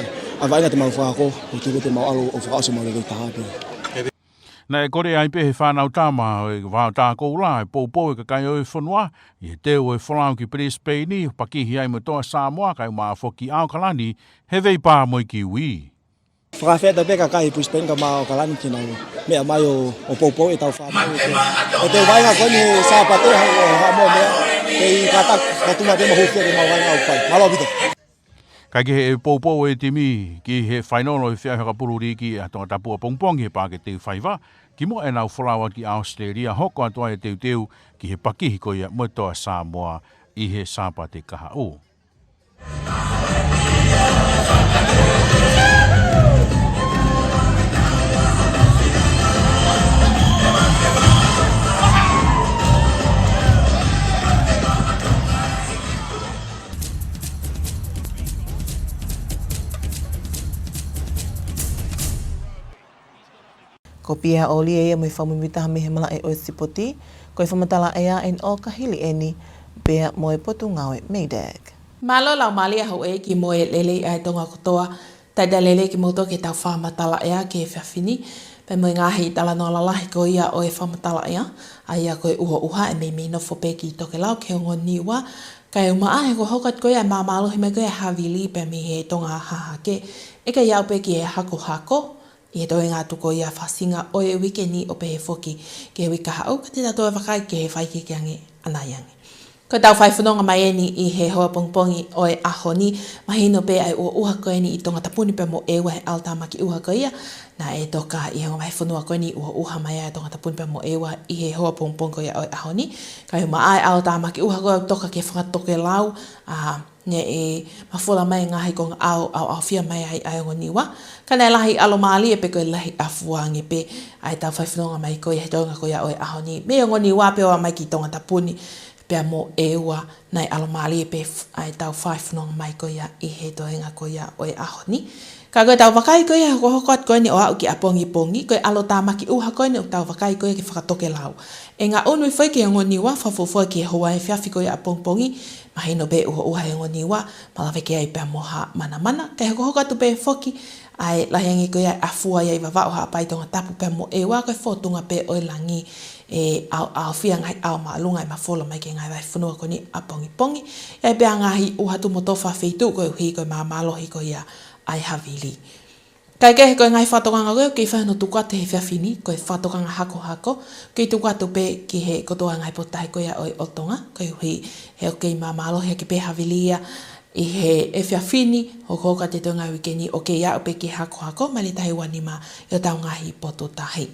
ʻa e vaʻinga te mau fakahoko, ʻoku tuku te mau ʻalu ʻo fakaʻosi mau lelei taha pē. Naʻe kole ai pē he fānau tama ʻo e Vaotā Koula ʻa e poupou ʻa e kakai ʻo e fonua ʻi he teu ʻo e folau ki Pilisepeini, pakihi ai mo e Toa Samoa, kae ʻumaʻā foki ʻAokalani he veipā mo e kiui. Fakafetaʻi pē kakai Pilisepeini kae ʻumaʻā ʻAokalani ke nau meʻa mai ʻo, ʻo poupou ʻetau fānau ʻi he, ʻi he vaʻinga ko eni he Sāpate, ha, ha, ha mo meʻa, kei kātaki, ka tuʻu mai pē mo hūfia ke mau vaʻinga ʻo fai. Mālō ʻaupito. Kae kehe, ʻe poupou e timi ki he fainolo ʻo e feʻauhi fakapulu liiki ʻa Tongatapu ʻapongipongi he Paʻake Teufaiva, kimuʻa ʻenau folau atu ki ʻAositelēlia, hoko atu ai e teuteu ki he pakihi ko ia mo e Toa Samoa ʻi he Sāpate kahaʻu. Ko Pia ʻOlie ia mo e fakamuimuitaha mei he malaʻe ʻo e sipoti, ko e fakamatala ʻea ʻeni ʻo ka hili ʻeni, pea mo e Potungāue MEIDECC. Mālō laumālie houʻeiki mo e lelei ʻa e Tonga kotoa, talitali lelei kimoutolu ki heʻetau fakamatala ʻea ki he efiafi ni, pea mo e ngaahi talanoa lalahi ko ia ʻo e fakamatala ʻea, ʻa ia ko e ʻuhoʻuha ʻe meimei nofo pē ki tokelau ki he ongo Niua, kae ʻumaʻā he hokohoko atu ko ia e māmālohi mai ko ia e havili pea mei he Tonga Hahake, ʻe ʻikai aʻu pē ki he hakohako, ʻi he toenga atu ko ia fasinga ʻo e uike ni ʻo pehē foki ki he uike kahaʻu, ka te tau toe vakai ki he faikehekeʻi ange ʻanai ange. Ko ʻetau faifononga mai ʻeni ʻi he hoʻatā pongipongi ʻo e ʻaho ni, mahino pē ʻa e ʻuhoʻuha ko ʻeni ʻi Tongatapu ni pea mo ʻEua he ʻalotāmaki ʻuha ko ia, naʻe toka ʻi he ongo vahefonua ko ʻeni ʻuhoʻuha mai ai ʻa Tongatapu ni pea mo ʻEua ʻi he hoʻatā pongipongi ko ia ʻo e ʻaho ni, kae ʻumaʻā e ʻalotāmaki ʻuha ko ia ʻoku toka ki he fakatokelau, ʻa, naʻe mafola mai e ngaahi konga ʻao, ʻaoʻaofia mai ai ʻa e ongo Niua. Ka naʻe lahi ʻalomālie pe ko e lahi ʻafua ange pē ʻa ʻetau faifononga mai ko ia he toenga ko ia ʻo e ʻaho ni. Mei he ongo Niua pē ʻo aʻu mai ki Tongatapu ni, pea mo ʻEua naʻe ʻalomālie pē f-, ʻa ʻetau faifononga mai ko ia ʻi he toenga ko ia ʻo e ʻaho ni. Ka ko ʻetau vakai ko ia hokohoko atu ko ʻeni ʻo aʻu ki ʻapongipongi, ko e ʻalotāmaki ʻuha ko ʻeni ʻoku tau vakai ko ia ki he fakatokelau. ʻE ngaʻunu foki ki he ongo Niua, fakafuofua ki he houa efiafi ko ia ʻapongipongi, mahino pē ʻuhoʻuha he ongo Niua, malava ke ʻi ai pea mo ha manamana, kae hokohoko atu pē foki, ʻa e lahi ange ko ia e ʻafua ia ʻi Vavaʻu, Haʻapai, Tongatapu pea mo ʻEua, ko e fōtunga pē ʻo e langi ʻe ʻaoʻaofia ngaahi ʻao māʻolunga ʻe mafola mai ki he ngaahi vahefonua ko ʻeni ʻapongipongi, ʻi ai pē ʻa e ngaahi ʻuha tuʻu mo tō fakafeituʻu koeʻuhi ko e māmālohi ko ia ʻa e havili. Kae kehe ko e ngaahi fakatokanga ko ē ʻoku kei fai hono tuku atu he efiafi ni, ko e fakatokanga hakohako, kei tuku atu pē ki he kotoa ngaahi potutahi ko ia ʻo e ʻOtu Tonga, koeʻuhi he ʻoku kei māmālohi hake pē havili ia ʻi he efiafi ni, hokohoko atu he toenga uike ni ʻo kei aʻu pē ki he hakohako, maile taha ua nima ʻi hotau ngaahi potutahi.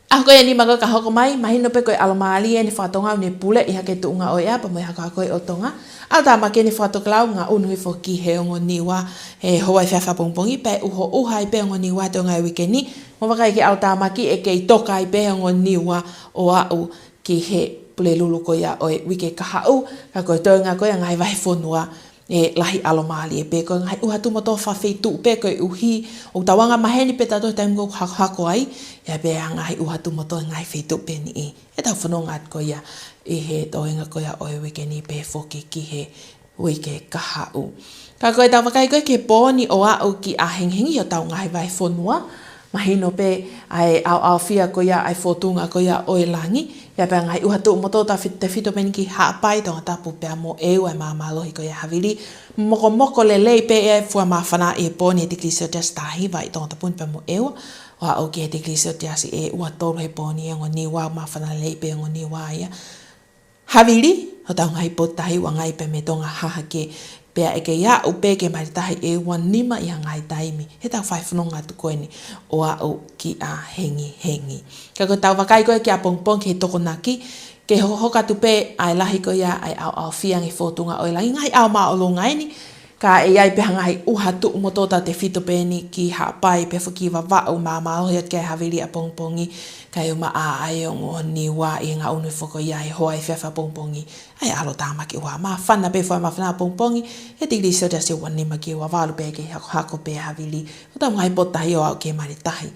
ʻAho ko ia ʻe nima ko ē ka hoko mai, mahino pē ko e ʻalomālie ʻeni fakatonga ʻoku ne puleʻi hake e tuʻunga ʻo e ʻea pea mo e hakohako ʻo e ʻOtu Tonga. ʻAlotāmaki ʻeni fakatokelau ngaʻunu hifo ki he ongo Niua he houa efiafi ʻapongipongi, pea ʻe ʻuhoʻuha ai pē ongo Niua he toenga uike ni. Mou vakai ki he ʻalotāmaki ʻe kei toka ai pē ongo Niua ʻo aʻu ki he Pulelulu ko ia ʻo e uike kahaʻu, ka ko e toenga ko ia ngaahi vahefonua ʻe lahi ʻalomālie pē, ko e ngaahi ʻuha tuʻu mo tō fakafeituʻu pē, koeʻuhi ʻoku tau anga maheni pē tautolu he taimi ko ē ʻoku hakohako ai, ʻa ia pē ʻa e ngaahi ʻuha tuʻu mo tō he ngaahi feituʻu pē ʻe niʻihi. ʻE tau fononga atu ko ia ʻi he toenga ko ia ʻo e uike ni pea foki ki he uike kahaʻu. Ka ko e tau vakai ko ē ki he pooni ʻo aʻu ki ʻahengihengi ʻi hotau ngaahi vahefonua, mahino pē ʻa e ʻaoʻaofia ko ia ʻa e fōtunga ko ia ʻo e langi, ʻa ia pē ʻa e ngaahi ʻuha tuʻu mo tō tafi-, tefito pē eni ki Haʻapai, Tongatapu pea mo ʻEua, ʻa e māmālohi ko ia ʻa Havili. Mokomoko lelei pē ʻa e fua māfana ʻi he pooni he tikilī selesiasi taha hiva ʻi Tongatapu ni pea mo ʻEua, ʻo aʻu ki he tikilī selesiasi ʻe ua tolu he pooni ʻi Niua, māfana lelei pē ʻi Niua ia. Havili, hotau ngaahi potutahi ʻoku ngali pē mei he tonga hahake, pea ʻe kei aʻu pē ki he mali tahi ʻe ua nima ʻi ha ngaahi taimi he tau fai fononga atu ko eni ʻo aʻu ki ʻahengihengi. Ka ko e tau vakai ko ē ki ʻapongipongi ki he Tokonaki, ke hokohoko atu pē ʻa e lahi ko ia ʻa e ʻaoʻaofia ange fōtunga ʻo e langi, ngaahi ʻao māʻolunga eni, ka ʻe ʻi ai pē ha ngaahi ʻuha tuʻu mo tō tautefito pē eni ki Haʻapai pea foki ki Vavaʻu, māmālohi atu ki ai Havili ʻapongipongi, kae ʻumaʻā ʻa e ongo Niua ʻi he ngaʻunu foki ia he hoa efiafi ʻapongipongi. ʻA e ʻalotāmaki ʻuha māfana pē, fua māfana ʻapongipongi, he tikilī selesiasi ʻe ua nima ki he ua valu pea ʻe kei hakohako pē Havili, hotau ngaahi potutahi ʻo aʻu ki he mali tahi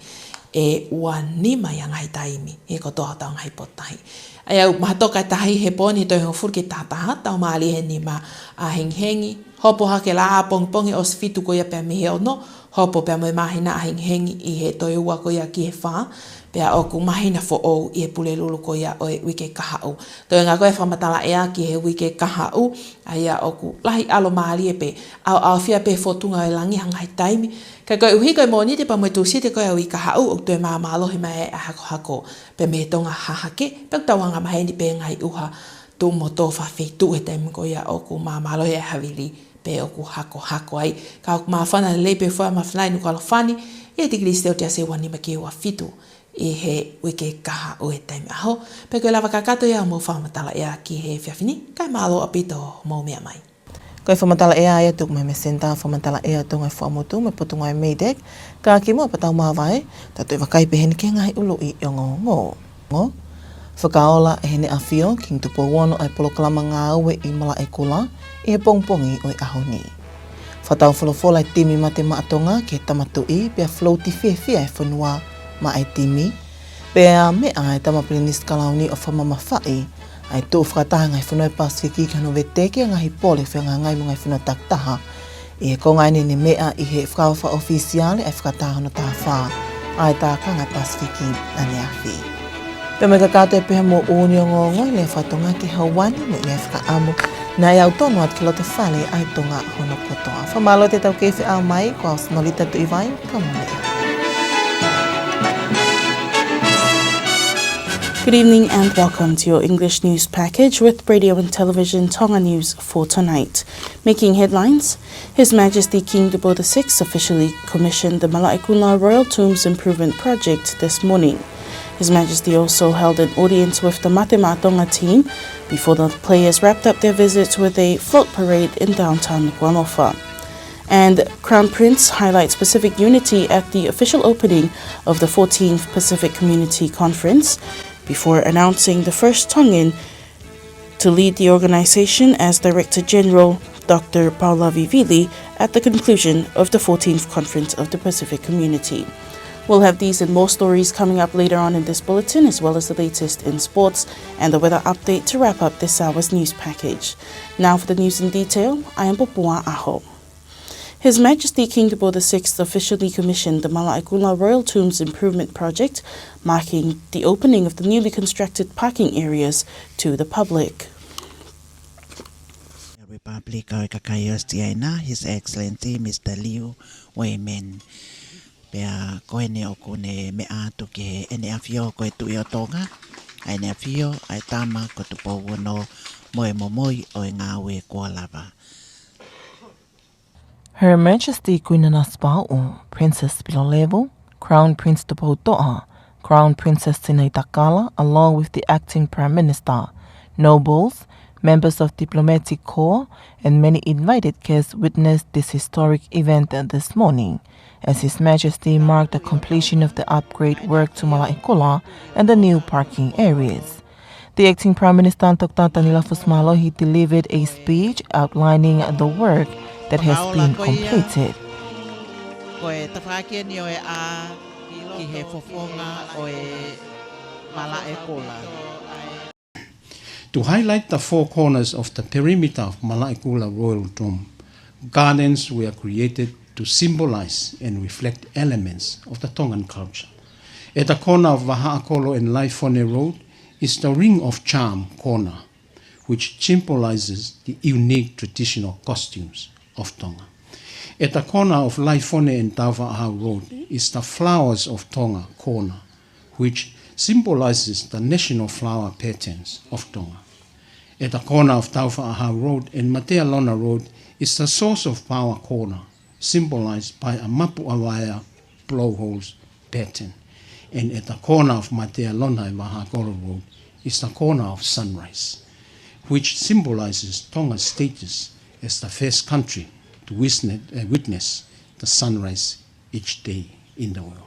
ʻe ua nima ʻi ha ngaahi taimi he kotoa hotau ngaahi potutahi. ʻA ia ʻoku mahatoka e tahi he pooni he toe hongofulu ki he taha taha, tau mālie he nima ʻahengihengi, hopo hake lā ʻapongipongi ʻosi fitu ko ia pea mei he ono, hopo pea mo e māhina ʻahengihengi ʻi he toe ua ko ia ki he fā, pea ʻoku māhina foʻou ʻi he Pulelulu ko ia ʻo e uike kahaʻu. Toenga ko e fakamatala ʻea ki he uike kahaʻu, ʻa ia ʻoku lahi ʻalomālie pē, ʻaoʻaofia pē fōtunga ʻo e langi ha ngaahi taimi. Ka koeʻuhi ko e Mōnite pea mo e Tūsite ko ia ʻo e uike kahaʻu, ʻoku toe māmālohi mai ʻa e hakohako pē mei he tonga hahake, pea ʻoku tau anga maheni pē ngaahi ʻuha tuʻu mo tō fakafeituʻu he taimi ko ia ʻoku māmālohi ai Havili pea ʻoku hakohako ai. Ka ʻoku māfana lelei pē fua māfana ʻi Nukuʻalofa ni, ʻi he tikilī selesiasi ʻe ua nima ki he ua fitu ʻi he uike kahaʻu he taimi ʻaho. Pea ko e lava kakato ia homou fakamatala ʻea ki he efiafi ni, kae mālō ʻaupito hoʻomou meʻa mai. Ko e fakamatala ʻea ia ʻoku tuku mai mei he Senitā Fakamatala ʻEa ʻo Tonga ʻi he Fuaʻamotu mo e Potungāue MEIDECC, ka kimuʻa pea tau māvae, tau toe vakai pē heni ki he ngaahi ʻuluʻi ongoongo. Fakaola ʻe Heʻene ʻAfio Kingi Tupou Ono ʻa e polokalama ngāue ʻi Malaʻekula ʻi he pongipongi ʻo e ʻaho ni. Fakataufolofola e timi Mate Maʻa Tonga ki he Tama Tuʻi, pea float fiefia e fonua maʻa e timi. Pea meʻa e Tama Pilinisi Kalauni ʻo fakamamafaʻi ʻa e tuʻu fakataha e ngaahi fonua ʻo e Pasifiki ki hono veteki e ngaahi pole fehangahangai mo e ngaahi fonua takitaha. ʻI he konga eni ʻene meʻa ʻi he fakaʻofoʻofa ʻōfisiale ʻa e Fakataha hono taha fā ʻa e Tākanga Pasifiki ʻaneafi. Pea mo e kakato ʻe pehē mo e ʻū ongoongo ʻi he lea faka-Tonga ki he ʻaho ni, mo e fakaʻamu naʻa ʻe ʻautonu atu ki loto fale ʻa e Tonga hono kotoa. Fakamālō atu ʻetau kei feʻao mai, ko au Sinolita Tuʻivai, ka mou meʻa. Good evening and welcome to your English news package with Radio and Television Tonga News for tonight. Making headlines, His Majesty King Tupou the sixth officially commissioned the Malaʻekula Royal Tombs Improvement Project this morning. His Majesty also held an audience with the Mate Maʻa Tonga team before the players wrapped up their visits with a float parade in downtown Nukuʻalofa. And Crown Prince highlights Pacific unity at the official opening of the fourteenth Pacific Community Conference before announcing the first Tongan to lead the organization as Director General, Doctor Paula Vivili, at the conclusion of the fourteenth Conference of the Pacific Community. We'll have these and more stories coming up later on in this bulletin, as well as the latest in sports and the weather update to wrap up this hour's news package. Now for the news in detail, I am Popua ʻAho. His Majesty King Tupou the sixth officially commissioned the Malaʻekula Royal Tombs Improvement Project, marking the opening of the newly constructed parking areas to the public. Republic ʻo e Kakai ʻo Siaina, His Excellency Mister Liu Weimin. Pea ko eni ʻoku ne meʻa atu ki Heʻene ʻAfio ko e Tuʻi ʻo Tonga, ʻa ʻEne ʻAfio ʻa e Tama ko Tupou Ono, mo e momoi ʻo e ngāue kuo lava. Her Majesty Kuini Nanasipauʻu, Princess Pilolevu, Crown Prince Tupoutoʻa, Crown Princess Sinaitakala, along with the Acting Prime Minister, nobles, members of diplomatic corps, and many invited guests witnessed this historic event this morning, as His Majesty marked the completion of the upgrade work to Malaʻekula and the new parking areas. The acting Prime Minister, Doctor Taniela Fusimālohi, delivered a speech outlining the work that has been completed. Ko e tafaʻaki eni ʻo e ʻā ki he fofonga ʻo e Malaʻekula. To highlight the four corners of the perimeter of Malaʻekula Royal Tomb, gardens were created to symbolize and reflect elements of the Tongan culture. At the corner of Vahaʻakolo and Laifone Road is the Ring of Charm corner, which symbolizes the unique traditional costumes of Tonga. At the corner of Laifone and Taufaʻahau Road is the Flowers of Tonga corner, which symbolizes the national flower patterns of Tonga. At the corner of Taufaʻahau Road and Matealona Road is the Source of Power corner, symbolized by a mapu ʻavaea blowholes pattern. And at the corner of Matealona and Vahaʻakolo Road is the corner of sunrise, which symbolizes Tonga's status as the first country to witness, uh, witness the sunrise each day in the world.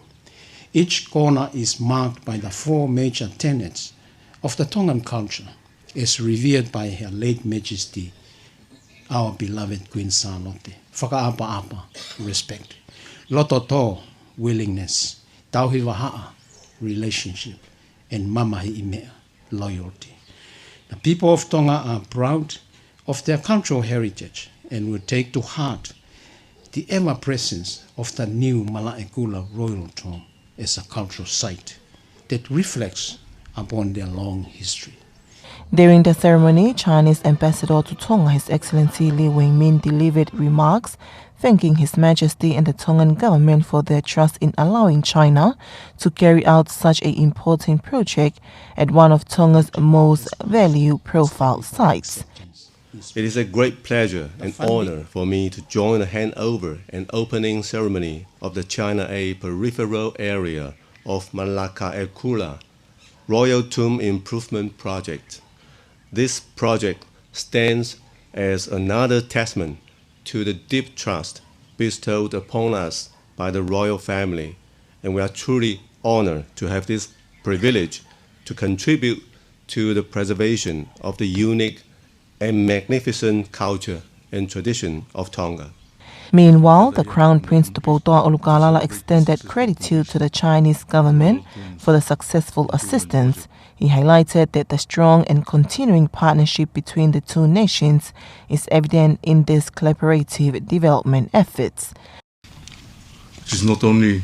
Each corner is marked by the four major tenets of the Tongan culture, as revered by Her late Majesty, our beloved Queen Sālote. Fakaʻapaʻapa, respect. Loto tō, willingness. Tauhi vahaʻa, relationship. And mamahiʻi meʻa, loyalty. The people of Tonga are proud of their cultural heritage and will take to heart the ever-presence of the new Malaʻekula Royal Tomb as a cultural site that reflects upon their long history. During the ceremony, Chinese Ambassador to Tonga, His Excellency Lee Weng-min, delivered remarks thanking His Majesty and the Tongan government for their trust in allowing China to carry out such an important project at one of Tonga's most value profile sites. It is a great pleasure and honor for me to join the handover and opening ceremony of the China A peripheral area of Malaʻekula Royal Tomb Improvement Project. This project stands as another testament to the deep trust bestowed upon us by the royal family, and we are truly honored to have this privilege to contribute to the preservation of the unique and magnificent culture and tradition of Tonga. Meanwhile, the Crown Prince Tupoutoʻa ʻUlukalala extended gratitude to the Chinese government for the successful assistance. He highlighted that the strong and continuing partnership between the two nations is evident in these collaborative development efforts. Which is not only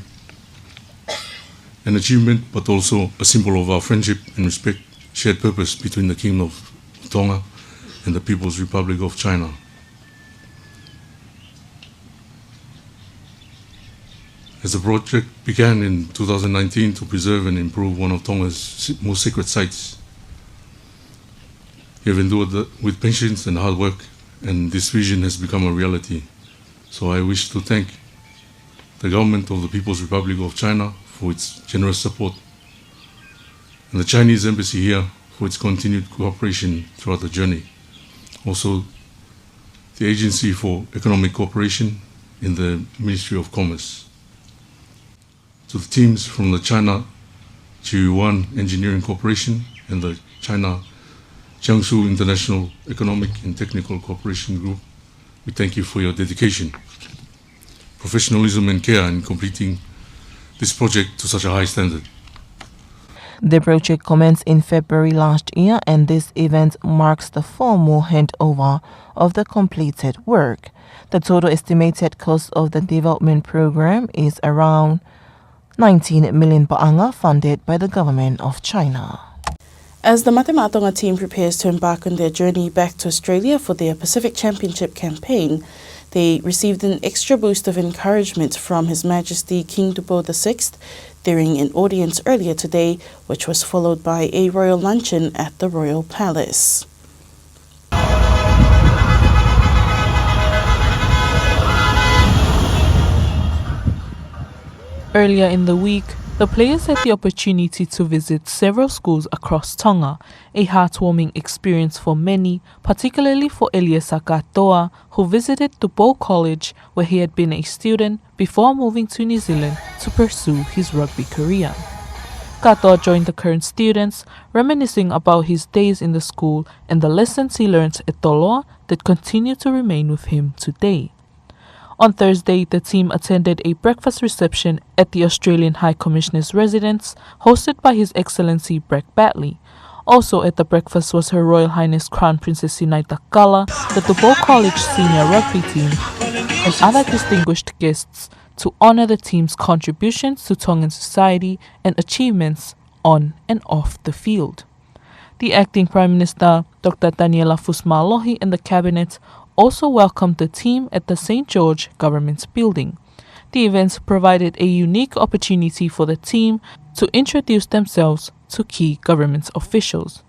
an achievement but also a symbol of our friendship and respect, shared purpose between the Kingdom of Tonga and the People's Republic of China. As the project began in two thousand nineteen to preserve and improve one of Tonga's se-, most sacred sites, we have endured the, with patience and hard work, and this vision has become a reality. So I wish to thank the government of the People's Republic of China for its generous support, and the Chinese embassy here for its continued cooperation throughout the journey. Also, the Agency for Economic Cooperation in the Ministry of Commerce. To the teams from the China Jiuyuan Engineering Corporation and the China Jiangsu International Economic and Technical Cooperation Group, we thank you for your dedication, professionalism and care in completing this project to such a high standard. The project commenced in February last year, and this event marks the formal handover of the completed work. The total estimated cost of the development program is around nineteen million paʻanga, funded by the government of China. As the Mate Maʻa Tonga team prepares to embark on their journey back to Australia for their Pacific Championship campaign, they received an extra boost of encouragement from His Majesty King Tupou the Sixth during an audience earlier today, which was followed by a royal luncheon at the Royal Palace. Earlier in the week, the players had the opportunity to visit several schools across Tonga, a heartwarming experience for many, particularly for Eliesa Katoa, who visited Tupou College, where he had been a student before moving to New Zealand to pursue his rugby career. Katoa joined the current students, reminiscing about his days in the school and the lessons he learned at Toloa that continue to remain with him today. On Thursday, the team attended a breakfast reception at the Australian High Commissioner's residence, hosted by His Excellency Bragg Batley. Also at the breakfast was Her Royal Highness Crown Princess Sinaita Kala, the Tupou College senior rugby team, and other distinguished guests to honor the team's contributions to Tongan society and achievements on and off the field. The acting Prime Minister, Doctor Taniela Fusimālohi, and the cabinet also welcomed the team at the Saint George Government Building. The events provided a unique opportunity for the team to introduce themselves to key government officials.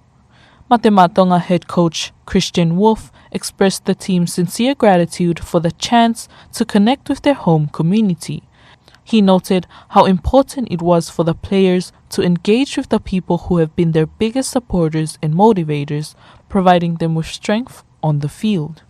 Mate Maʻa Tonga head coach Christian Wolf expressed the team's sincere gratitude for the chance to connect with their home community. He noted how important it was for the players to engage with the people who have been their biggest supporters and motivators, providing them with strength on the field.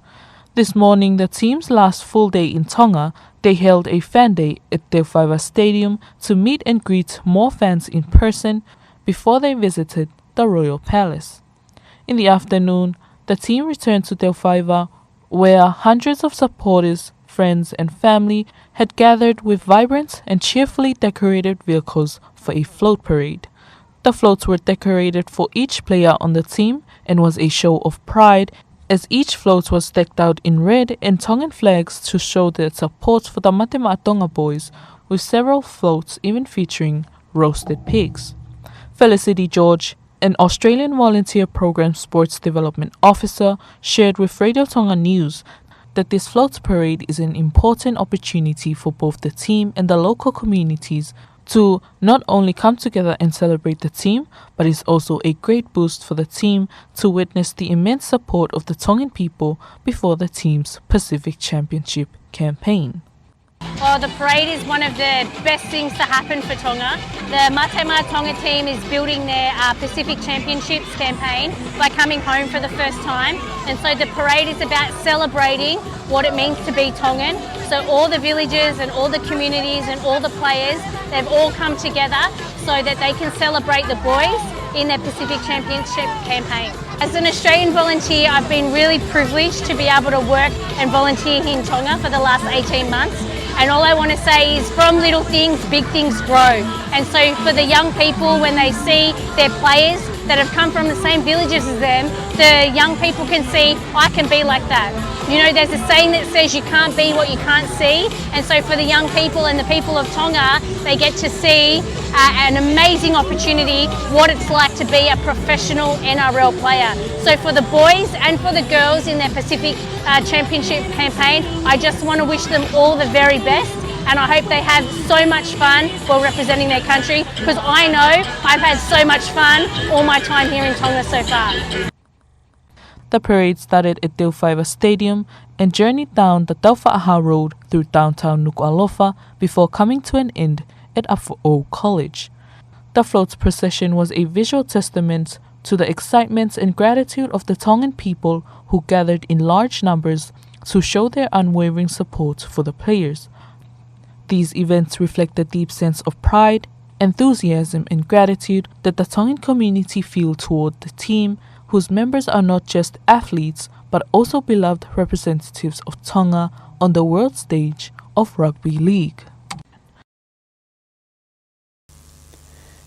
This morning, the team's last full day in Tonga, they held a fan day at Te Faiva Stadium to meet and greet more fans in person before they visited the Royal Palace. In the afternoon, the team returned to Te Faiva, where hundreds of supporters, friends, and family had gathered with vibrant and cheerfully decorated vehicles for a float parade. The floats were decorated for each player on the team and was a show of pride, as each float was decked out in red and Tongan flags to show their support for the Mate Maʻa Tonga boys, with several floats even featuring roasted pigs. Felicity George, an Australian Volunteer Program Sports Development Officer, shared with Radio Tonga News that this floats parade is an important opportunity for both the team and the local communities to not only come together and celebrate the team, but is also a great boost for the team to witness the immense support of the Tongan people before the team's Pacific Championship campaign. Well, the parade is one of the best things to happen for Tonga. The Mate Maʻa Tonga team is building their, uh, Pacific Championships campaign by coming home for the first time. And so the parade is about celebrating what it means to be Tongan. So all the villages and all the communities and all the players, they've all come together so that they can celebrate the boys in their Pacific Championship campaign. As an Australian volunteer, I've been really privileged to be able to work and volunteer here in Tonga for the last eighteen months. And all I want to say is, from little things, big things grow. And so for the young people, when they see their players that have come from the same villages as them, the young people can see, "I can be like that." You know, there's a saying that says, "You can't be what you can't see." And so for the young people and the people of Tonga, they get to see, uh, an amazing opportunity, what it's like to be a professional N R L player. So for the boys and for the girls in their Pacific, uh, Championship campaign, I just want to wish them all the very best, and I hope they have so much fun while representing their country, 'cause I know I've had so much fun all my time here in Tonga so far. The parade started at Te Faiva Stadium and journeyed down the Taufaʻahau Road through downtown Nukuʻalofa before coming to an end at Afoʻou College. The float procession was a visual testament to the excitement and gratitude of the Tongan people, who gathered in large numbers to show their unwavering support for the players. These events reflect the deep sense of pride, enthusiasm, and gratitude that the Tongan community feel toward the team, whose members are not just athletes, but also beloved representatives of Tonga on the world stage of rugby league.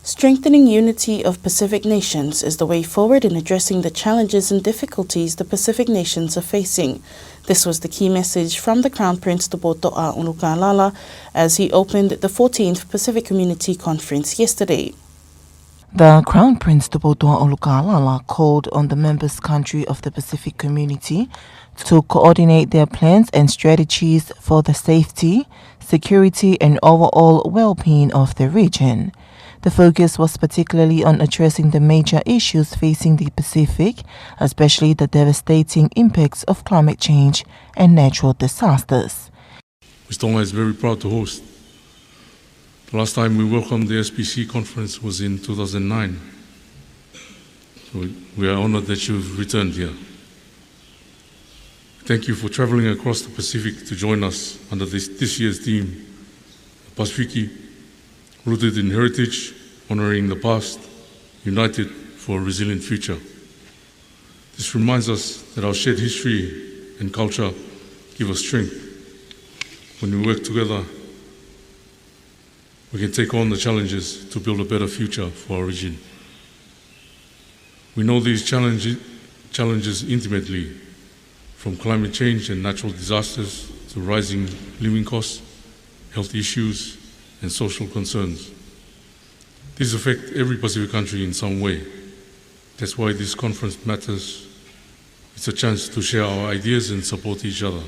Strengthening unity of Pacific nations is the way forward in addressing the challenges and difficulties the Pacific nations are facing. This was the key message from the Crown Prince Tupoutoʻa ʻUlukalala as he opened the fourteenth Pacific Community Conference yesterday. The Crown Prince Tupoutoʻa ʻUlukalala called on the members' country of the Pacific Community to coordinate their plans and strategies for the safety, security, and overall well-being of the region. The focus was particularly on addressing the major issues facing the Pacific, especially the devastating impacts of climate change and natural disasters. Which Tonga is very proud to host. The last time we welcomed the S P C conference was in two thousand nine. So we, we are honored that you've returned here. Thank you for traveling across the Pacific to join us under this, this year's theme, Pasifiki, rooted in heritage, Honoring the past, united for a resilient future. This reminds us that our shared history and culture give us strength. When we work together, we can take on the challenges to build a better future for our region. We know these challenge-, challenges intimately, from climate change and natural disasters to rising living costs, health issues, and social concerns. These affect every Pacific country in some way. That's why this conference matters. It's a chance to share our ideas and support each other.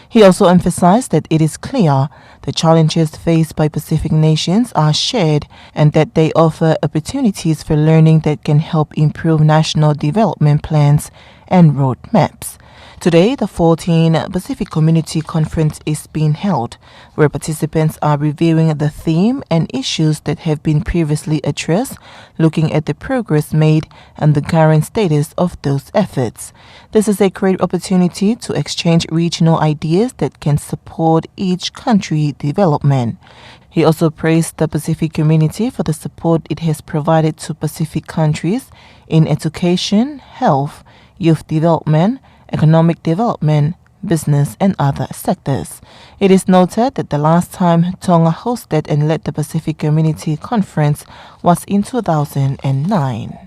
He also emphasized that it is clear the challenges faced by Pacific nations are shared and that they offer opportunities for learning that can help improve national development plans and roadmaps. Today, the fourteenth Pacific Community Conference is being held, where participants are reviewing the theme and issues that have been previously addressed, looking at the progress made and the current status of those efforts. This is a great opportunity to exchange regional ideas that can support each country development. He also praised the Pacific community for the support it has provided to Pacific countries in education, health, youth development, economic development, business, and other sectors. It is noted that the last time Tonga hosted and led the Pacific Community Conference was in two thousand nine.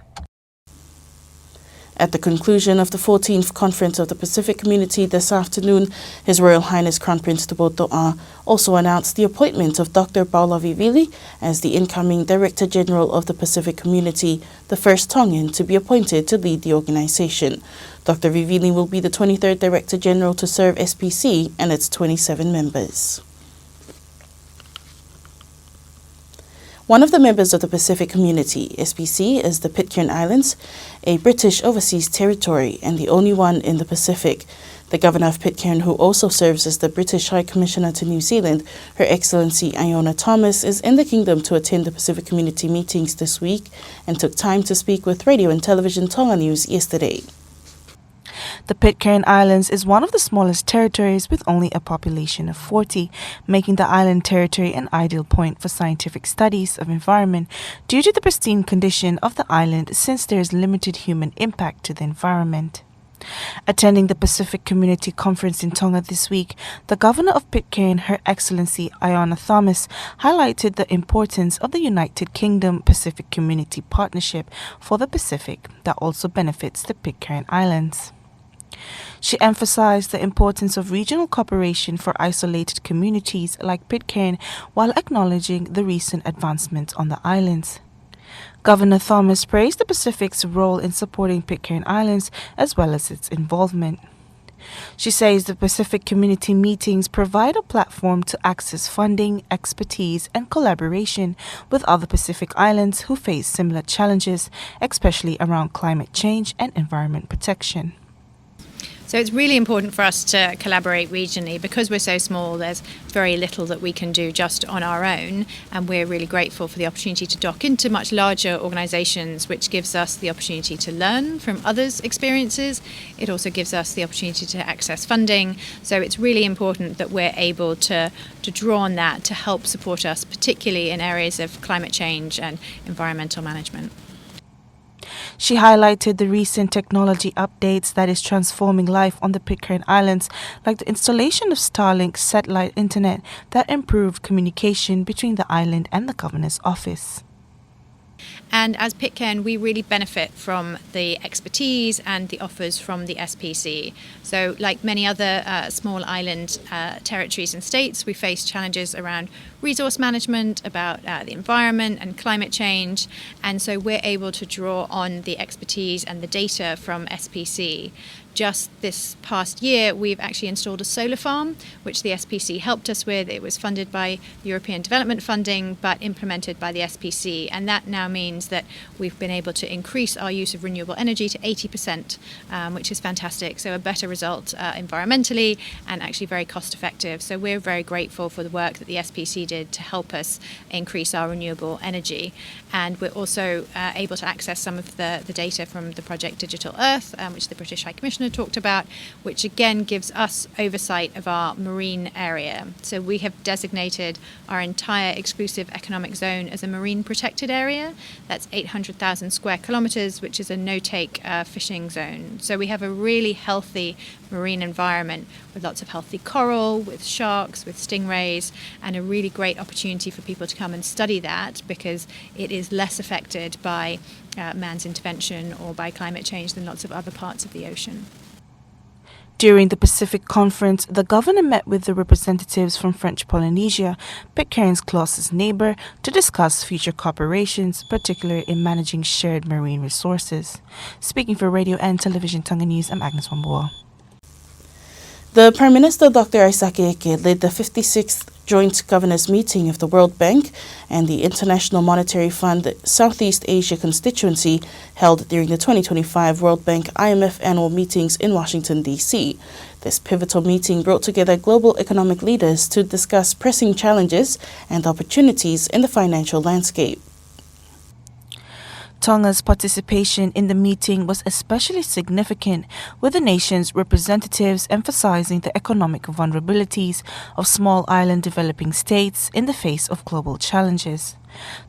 At the conclusion of the fourteenth Conference of the Pacific Community this afternoon, His Royal Highness Crown Prince Tupoutoʻa also announced the appointment of Doctor Paula Vivili as the incoming Director General of the Pacific Community, the first Tongan to be appointed to lead the organization. Doctor Vivili will be the twenty-third Director General to serve S P C and its twenty-seven members. One of the members of the Pacific Community, S P C, is the Pitcairn Islands, a British overseas territory and the only one in the Pacific. The Governor of Pitcairn, who also serves as the British High Commissioner to New Zealand, Her Excellency Iona Thomas, is in the Kingdom to attend the Pacific Community meetings this week and took time to speak with Radio and Television Tonga News yesterday. The Pitcairn Islands is one of the smallest territories with only a population of forty, making the island territory an ideal point for scientific studies of environment due to the pristine condition of the island, since there is limited human impact to the environment. Attending the Pacific Community Conference in Tonga this week, the Governor of Pitcairn, Her Excellency Iona Thomas, highlighted the importance of the United Kingdom Pacific Community Partnership for the Pacific that also benefits the Pitcairn Islands. She emphasized the importance of regional cooperation for isolated communities like Pitcairn, while acknowledging the recent advancements on the islands. Governor Thomas praised the Pacific's role in supporting Pitcairn Islands, as well as its involvement. She says the Pacific community meetings provide a platform to access funding, expertise, and collaboration with other Pacific islands who face similar challenges, especially around climate change and environment protection. So it's really important for us to collaborate regionally. Because we're so small, there's very little that we can do just on our own, and we're really grateful for the opportunity to dock into much larger organisations, which gives us the opportunity to learn from others' experiences. It also gives us the opportunity to access funding. So it's really important that we're able to, to draw on that to help support us, particularly in areas of climate change and environmental management. She highlighted the recent technology updates that is transforming life on the Pitcairn Islands, like the installation of Starlink satellite internet that improved communication between the island and the governor's office. And as Pitcairn, we really benefit from the expertise and the offers from the S P C. So, like many other uh, small island uh, territories and states, we face challenges around resource management, about uh, the environment and climate change. And so we're able to draw on the expertise and the data from S P C. Just this past year, we've actually installed a solar farm, which the S P C helped us with. It was funded by European Development Funding, but implemented by the S P C. And that now means that we've been able to increase our use of renewable energy to eighty percent, um, which is fantastic. So a better result uh, environmentally and actually very cost effective. So we're very grateful for the work that the S P C did to help us increase our renewable energy. And we're also uh, able to access some of the, the data from the project Digital Earth, um, which the British High Commissioner talked about, which again gives us oversight of our marine area. So we have designated our entire exclusive economic zone as a marine protected area. That's eight hundred thousand square kilometres, which is a no-take uh, fishing zone. So we have a really healthy marine environment with lots of healthy coral, with sharks, with stingrays, and a really great opportunity for people to come and study that because it is less affected by uh, man's intervention or by climate change than lots of other parts of the ocean. During the Pacific Conference, the governor met with the representatives from French Polynesia, Pitcairn's closest neighbor, to discuss future cooperations, particularly in managing shared marine resources. Speaking for Radio and Television Tonga News, I'm Agnes Wambua. The Prime Minister, Doctor Isaac Eke, led the fifty-sixth Joint Governors Meeting of the World Bank and the International Monetary Fund Southeast Asia Constituency held during the twenty twenty-five World Bank I M F annual meetings in Washington, D C. This pivotal meeting brought together global economic leaders to discuss pressing challenges and opportunities in the financial landscape. Tonga's participation in the meeting was especially significant, with the nation's representatives emphasizing the economic vulnerabilities of small island developing states in the face of global challenges.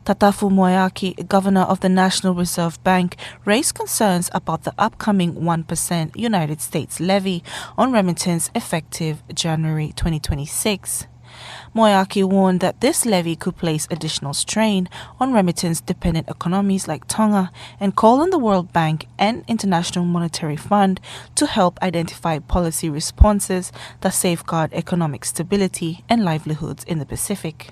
Tatafu Moeaki, governor of the National Reserve Bank, raised concerns about the upcoming one percent United States levy on remittance effective January twenty twenty-six. Moeaki warned that this levy could place additional strain on remittance-dependent economies like Tonga and called on the World Bank and International Monetary Fund to help identify policy responses that safeguard economic stability and livelihoods in the Pacific.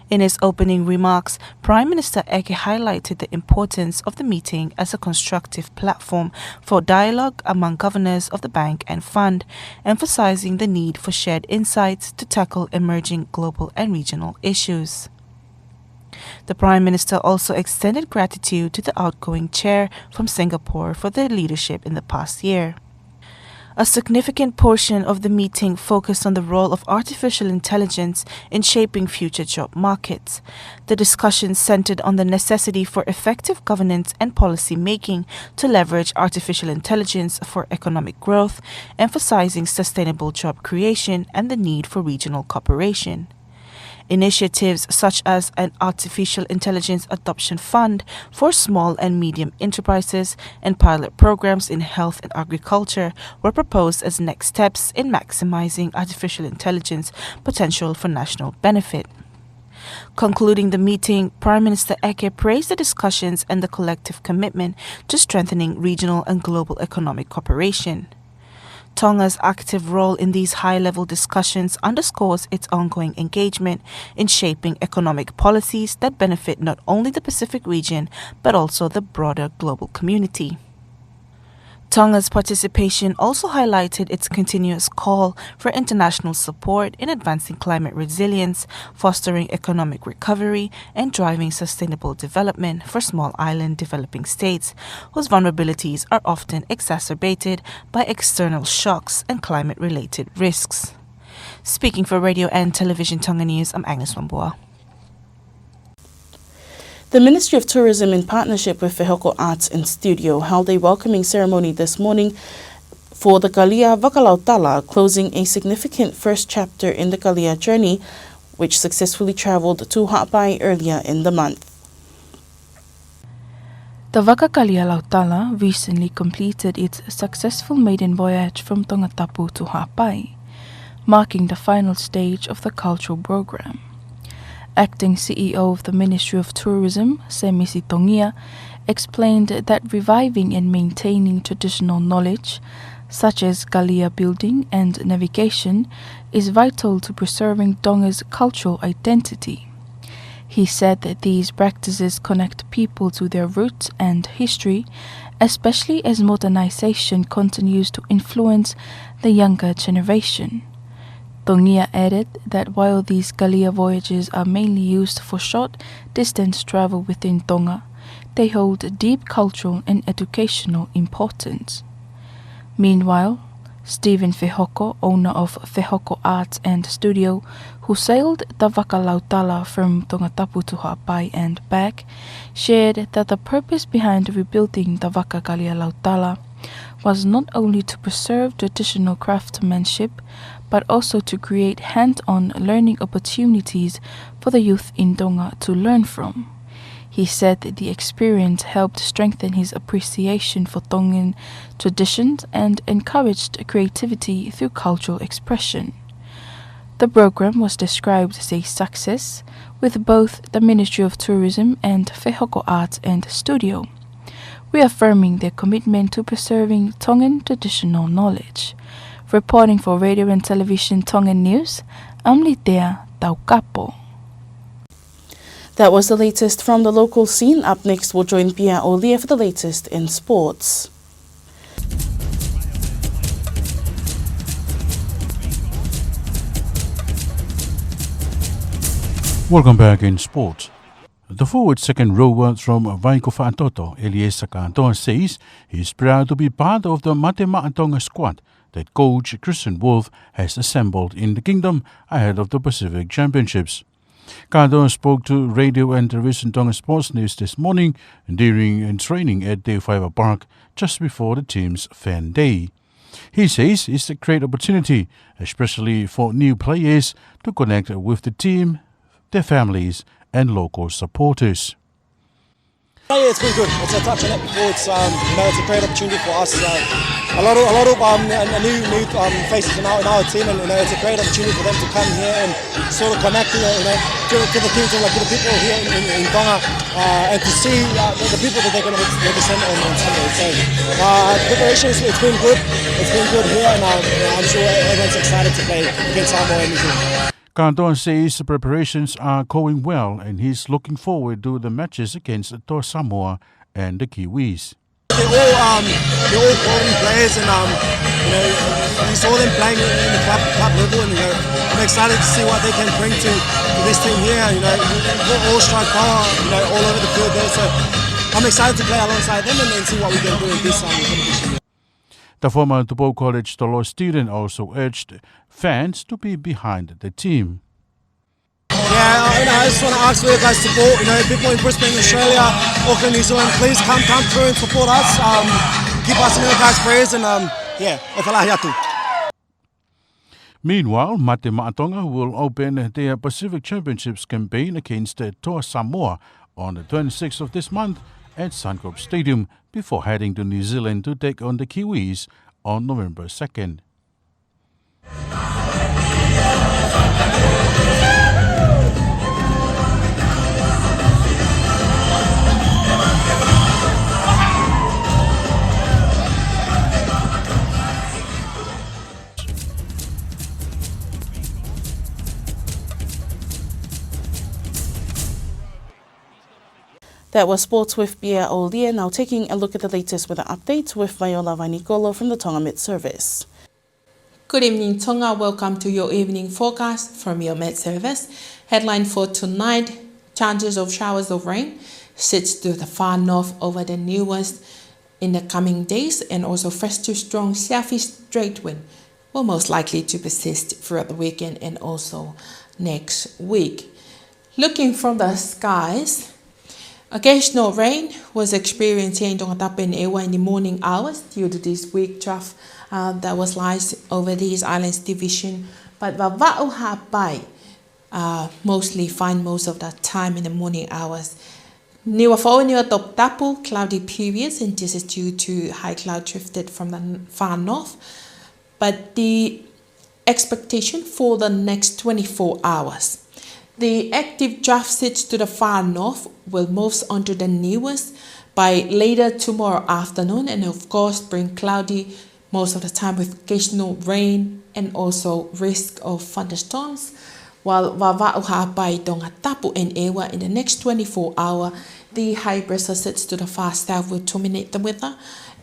In his opening remarks, Prime Minister Eke highlighted the importance of the meeting as a constructive platform for dialogue among governors of the bank and fund, emphasizing the need for shared insights to tackle emerging global and regional issues. The Prime Minister also extended gratitude to the outgoing chair from Singapore for their leadership in the past year. A significant portion of the meeting focused on the role of artificial intelligence in shaping future job markets. The discussion centered on the necessity for effective governance and policy making to leverage artificial intelligence for economic growth, emphasizing sustainable job creation and the need for regional cooperation. Initiatives such as an artificial intelligence adoption fund for small and medium enterprises and pilot programs in health and agriculture were proposed as next steps in maximizing artificial intelligence potential for national benefit. Concluding the meeting, Prime Minister Eke praised the discussions and the collective commitment to strengthening regional and global economic cooperation. Tonga's active role in these high-level discussions underscores its ongoing engagement in shaping economic policies that benefit not only the Pacific region but also the broader global community. Tonga's participation also highlighted its continuous call for international support in advancing climate resilience, fostering economic recovery, and driving sustainable development for small island developing states, whose vulnerabilities are often exacerbated by external shocks and climate-related risks. Speaking for Radio and Television Tonga News, I'm Agnes Wambua. The Ministry of Tourism, in partnership with Fehoko Arts and Studio, held a welcoming ceremony this morning for the Kalia Vakalautala, closing a significant first chapter in the Kalia journey, which successfully travelled to Haʻapai earlier in the month. The Vaka Kalia Lautala recently completed its successful maiden voyage from Tongatapu to Haʻapai, marking the final stage of the cultural program. Acting C E O of the Ministry of Tourism, Semisi Tongia, explained that reviving and maintaining traditional knowledge, such as kalia building and navigation, is vital to preserving Tonga's cultural identity. He said that these practices connect people to their roots and history, especially as modernization continues to influence the younger generation. Tongia added that while these kalia voyages are mainly used for short distance travel within Tonga, they hold deep cultural and educational importance. Meanwhile, Stephen Fehoko, owner of Fehoko Art and Studio, who sailed the Vaka Lautala from Tongatapu to Haʻapai and back, shared that the purpose behind rebuilding the Vaka Kalia Lautala was not only to preserve traditional craftsmanship, but also to create hands-on learning opportunities for the youth in Tonga to learn from. He said the experience helped strengthen his appreciation for Tongan traditions and encouraged creativity through cultural expression. The program was described as a success, with both the Ministry of Tourism and Fehoko Arts and Studio reaffirming their commitment to preserving Tongan traditional knowledge. Reporting for Radio and Television Tongan News, I'm Litea Taukapo. That was the latest from the local scene. Up next, we'll join Pia Olie for the latest in sports. Welcome back in sports. The forward second rower from Vaikofaʻatoto, Eliesa Katoa, says he's proud to be part of the Mate Maʻa Tonga squad that coach Christian Wolf has assembled in the kingdom ahead of the Pacific Championships. Katoa spoke to Radio and Television Tonga Sports News this morning during a training at Te Whaiva Park just before the team's fan day. He says it's a great opportunity, especially for new players, to connect with the team, their families, and local supporters. Yeah, it's been good. It's a touch on it before. It's, um, you know, it's a great opportunity for us. Uh, a lot of, a lot of, um, a, a new, new, um, faces in our, in our team, and, you know, it's a great opportunity for them to come here and sort of connect, you know, you know, to, to the team, to, like, to the people here in, in, in Tonga, uh, and to see, uh, the, the people that they're gonna represent on, on Sunday. So, uh, the preparation is, it's been good. It's been good here, and, um, you know, I'm sure everyone's excited to play against Samoa in New Zealand. Katoa says the preparations are going well and he's looking forward to the matches against Toa Samoa and the Kiwis. They're all, um, they're all quality players, and, um, you know, you saw them playing in the club, club level, and, you know, I'm excited to see what they can bring to, to this team here. You know, we're all strike power, you know, all over the field there. So I'm excited to play alongside them and then see what we can do in this, um, competition. The former Tupou College Toloa student also urged fans to be behind the team. Yeah, you know, I just wanna ask for your guys' support. You know, people in Brisbane, Australia, Auckland, New Zealand, please come, come through and support us. Um, keep us in your guys' prayers, and, um, yeah, e falahi atu. Meanwhile, Mate Maʻa Tonga will open their Pacific Championships campaign against Toa Samoa on the twenty-sixth of this month at Suncorp Stadium before heading to New Zealand to take on the Kiwis on November second. That was sports with Pia Olie. Now taking a look at the latest weather updates with Viola Vainikolo from the Tonga Met Service. Good evening, Tonga. Welcome to your evening forecast from your Met Service. Headline for tonight, chances of showers of rain sits to the far north over the Niuas in the coming days, and also fresh to strong southeast trade wind will most likely to persist throughout the weekend and also next week. Looking from the skies, occasional rain was experienced here in Tongatapu and ʻEua in the morning hours due to this weak trough, uh, that was lies over these islands division, but Vavaʻu, Haʻapai, uh, mostly fine most of the time in the morning hours. Niuafoʻou, Niuatoputapu, cloudy periods, and this is due to high cloud drifted from the n-, far north. But the expectation for the next twenty-four hours. The active trough sits to the far north will move onto the Niuas by later tomorrow afternoon and, of course, bring cloudy most of the time with occasional rain and also risk of thunderstorms. While Vavaʻu, Haʻapai, Tongatapu and ʻEua in the next twenty-four hour, the high pressure sits to the far south will dominate the weather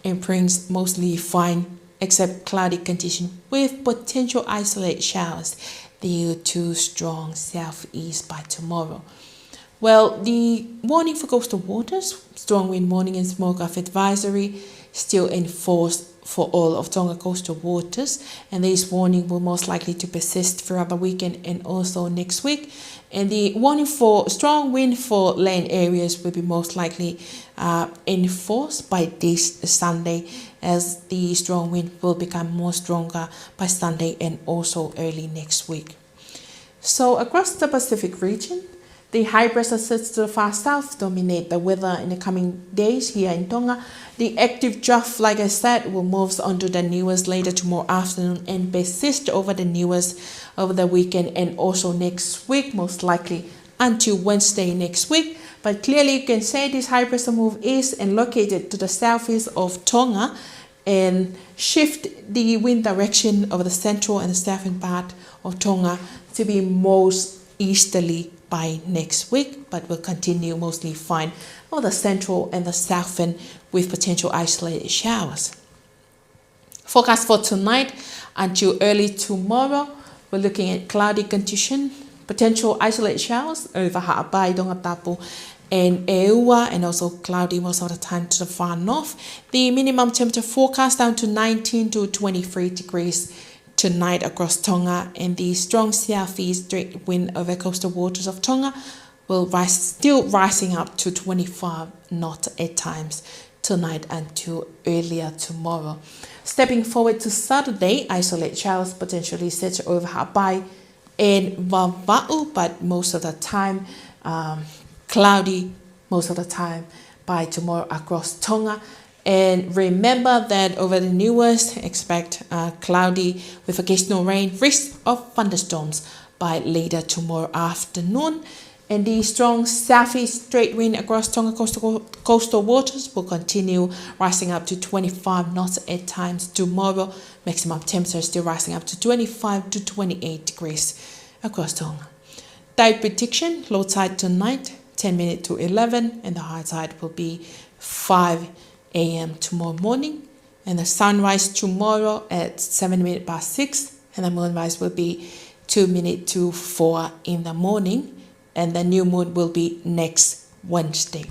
and brings mostly fine except cloudy condition with potential isolated showers due to strong southeast by tomorrow. Well, the warning for coastal waters, strong wind warning and smoke off advisory still in force for all of Tonga coastal waters, and this warning will most likely to persist throughout the weekend and also next week. And the warning for strong wind for land areas will be most likely, uh, in force by this Sunday. as the strong wind will become more stronger by Sunday and also early next week. So across the Pacific region, the high pressure sits to the far south dominate the weather in the coming days here in Tonga. The active trough, like I said, will move onto the Niuas later tomorrow afternoon and persist over the Niuas over the weekend and also next week, most likely until Wednesday next week. But clearly you can say this high pressure move is and located to the southeast of Tonga and shift the wind direction over the central and the southern part of Tonga to be most easterly by next week, but will continue mostly fine over the central and the southern with potential isolated showers. Forecast for tonight until early tomorrow, we're looking at cloudy condition, potential isolated showers over Haʻapai, Tongatapu, and ʻEua, and also cloudy most of the time to the far north. The minimum temperature forecast down to nineteen to twenty-three degrees tonight across Tonga, and the strong southeast trade wind over coastal waters of Tonga will rise, still rising up to twenty-five knots at times tonight until earlier tomorrow. Stepping forward to Saturday, isolated showers potentially set over Haʻapai and Vavaʻu, but most of the time, um, cloudy most of the time by tomorrow across Tonga. And remember that over the Niuas, expect, uh, cloudy with occasional rain, risk of thunderstorms by later tomorrow afternoon. And the strong southeast trade wind across Tonga coastal, coastal waters will continue, rising up to twenty-five knots at times tomorrow. Maximum temperature still rising up to twenty-five to twenty-eight degrees across Tonga. Tide prediction: low tide tonight, ten minutes to eleven, and the high tide will be five a.m. tomorrow morning. And the sunrise tomorrow at seven minutes past six, and the moonrise will be two minutes to four in the morning, and the new moon will be next Wednesday.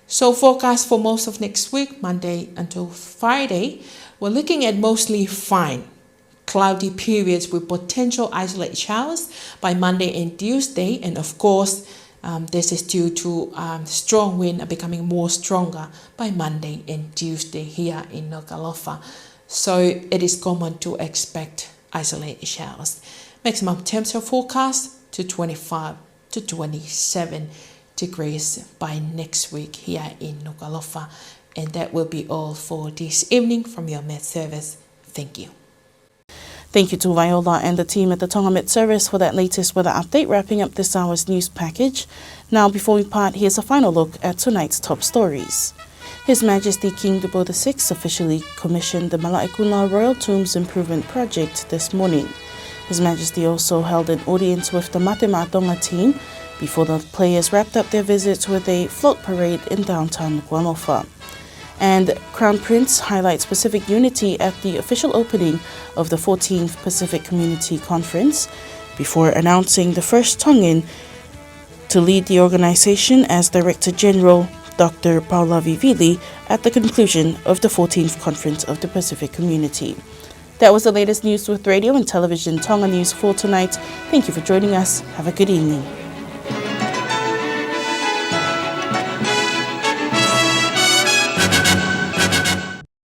So forecast for most of next week, Monday until Friday, we're looking at mostly fine cloudy periods with potential isolated showers by Monday and Tuesday. And of course, um, this is due to, um, strong wind are becoming more stronger by Monday and Tuesday here in Nukuʻalofa. So it is common to expect isolated showers. Maximum temperature forecast to twenty-five to twenty-seven degrees by next week here in Nukuʻalofa. And that will be all for this evening from your Met Service. Thank you. Thank you to Viola and the team at the Tonga Met Service for that latest weather update, wrapping up this hour's news package. Now, before we part, here's a final look at tonight's top stories. His Majesty King Tupou the sixth officially commissioned the Malaʻekula Royal Tombs Improvement Project this morning. His Majesty also held an audience with the Mate Maʻa Tonga team before the players wrapped up their visits with a float parade in downtown Nukuʻalofa. And Crown Prince highlights Pacific unity at the official opening of the fourteenth Pacific Community Conference before announcing the first Tongan to lead the organization as Director General, Doctor Paula Vivili, at the conclusion of the fourteenth Conference of the Pacific Community. That was the latest news with Radio and Television Tonga News for tonight. Thank you for joining us. Have a good evening.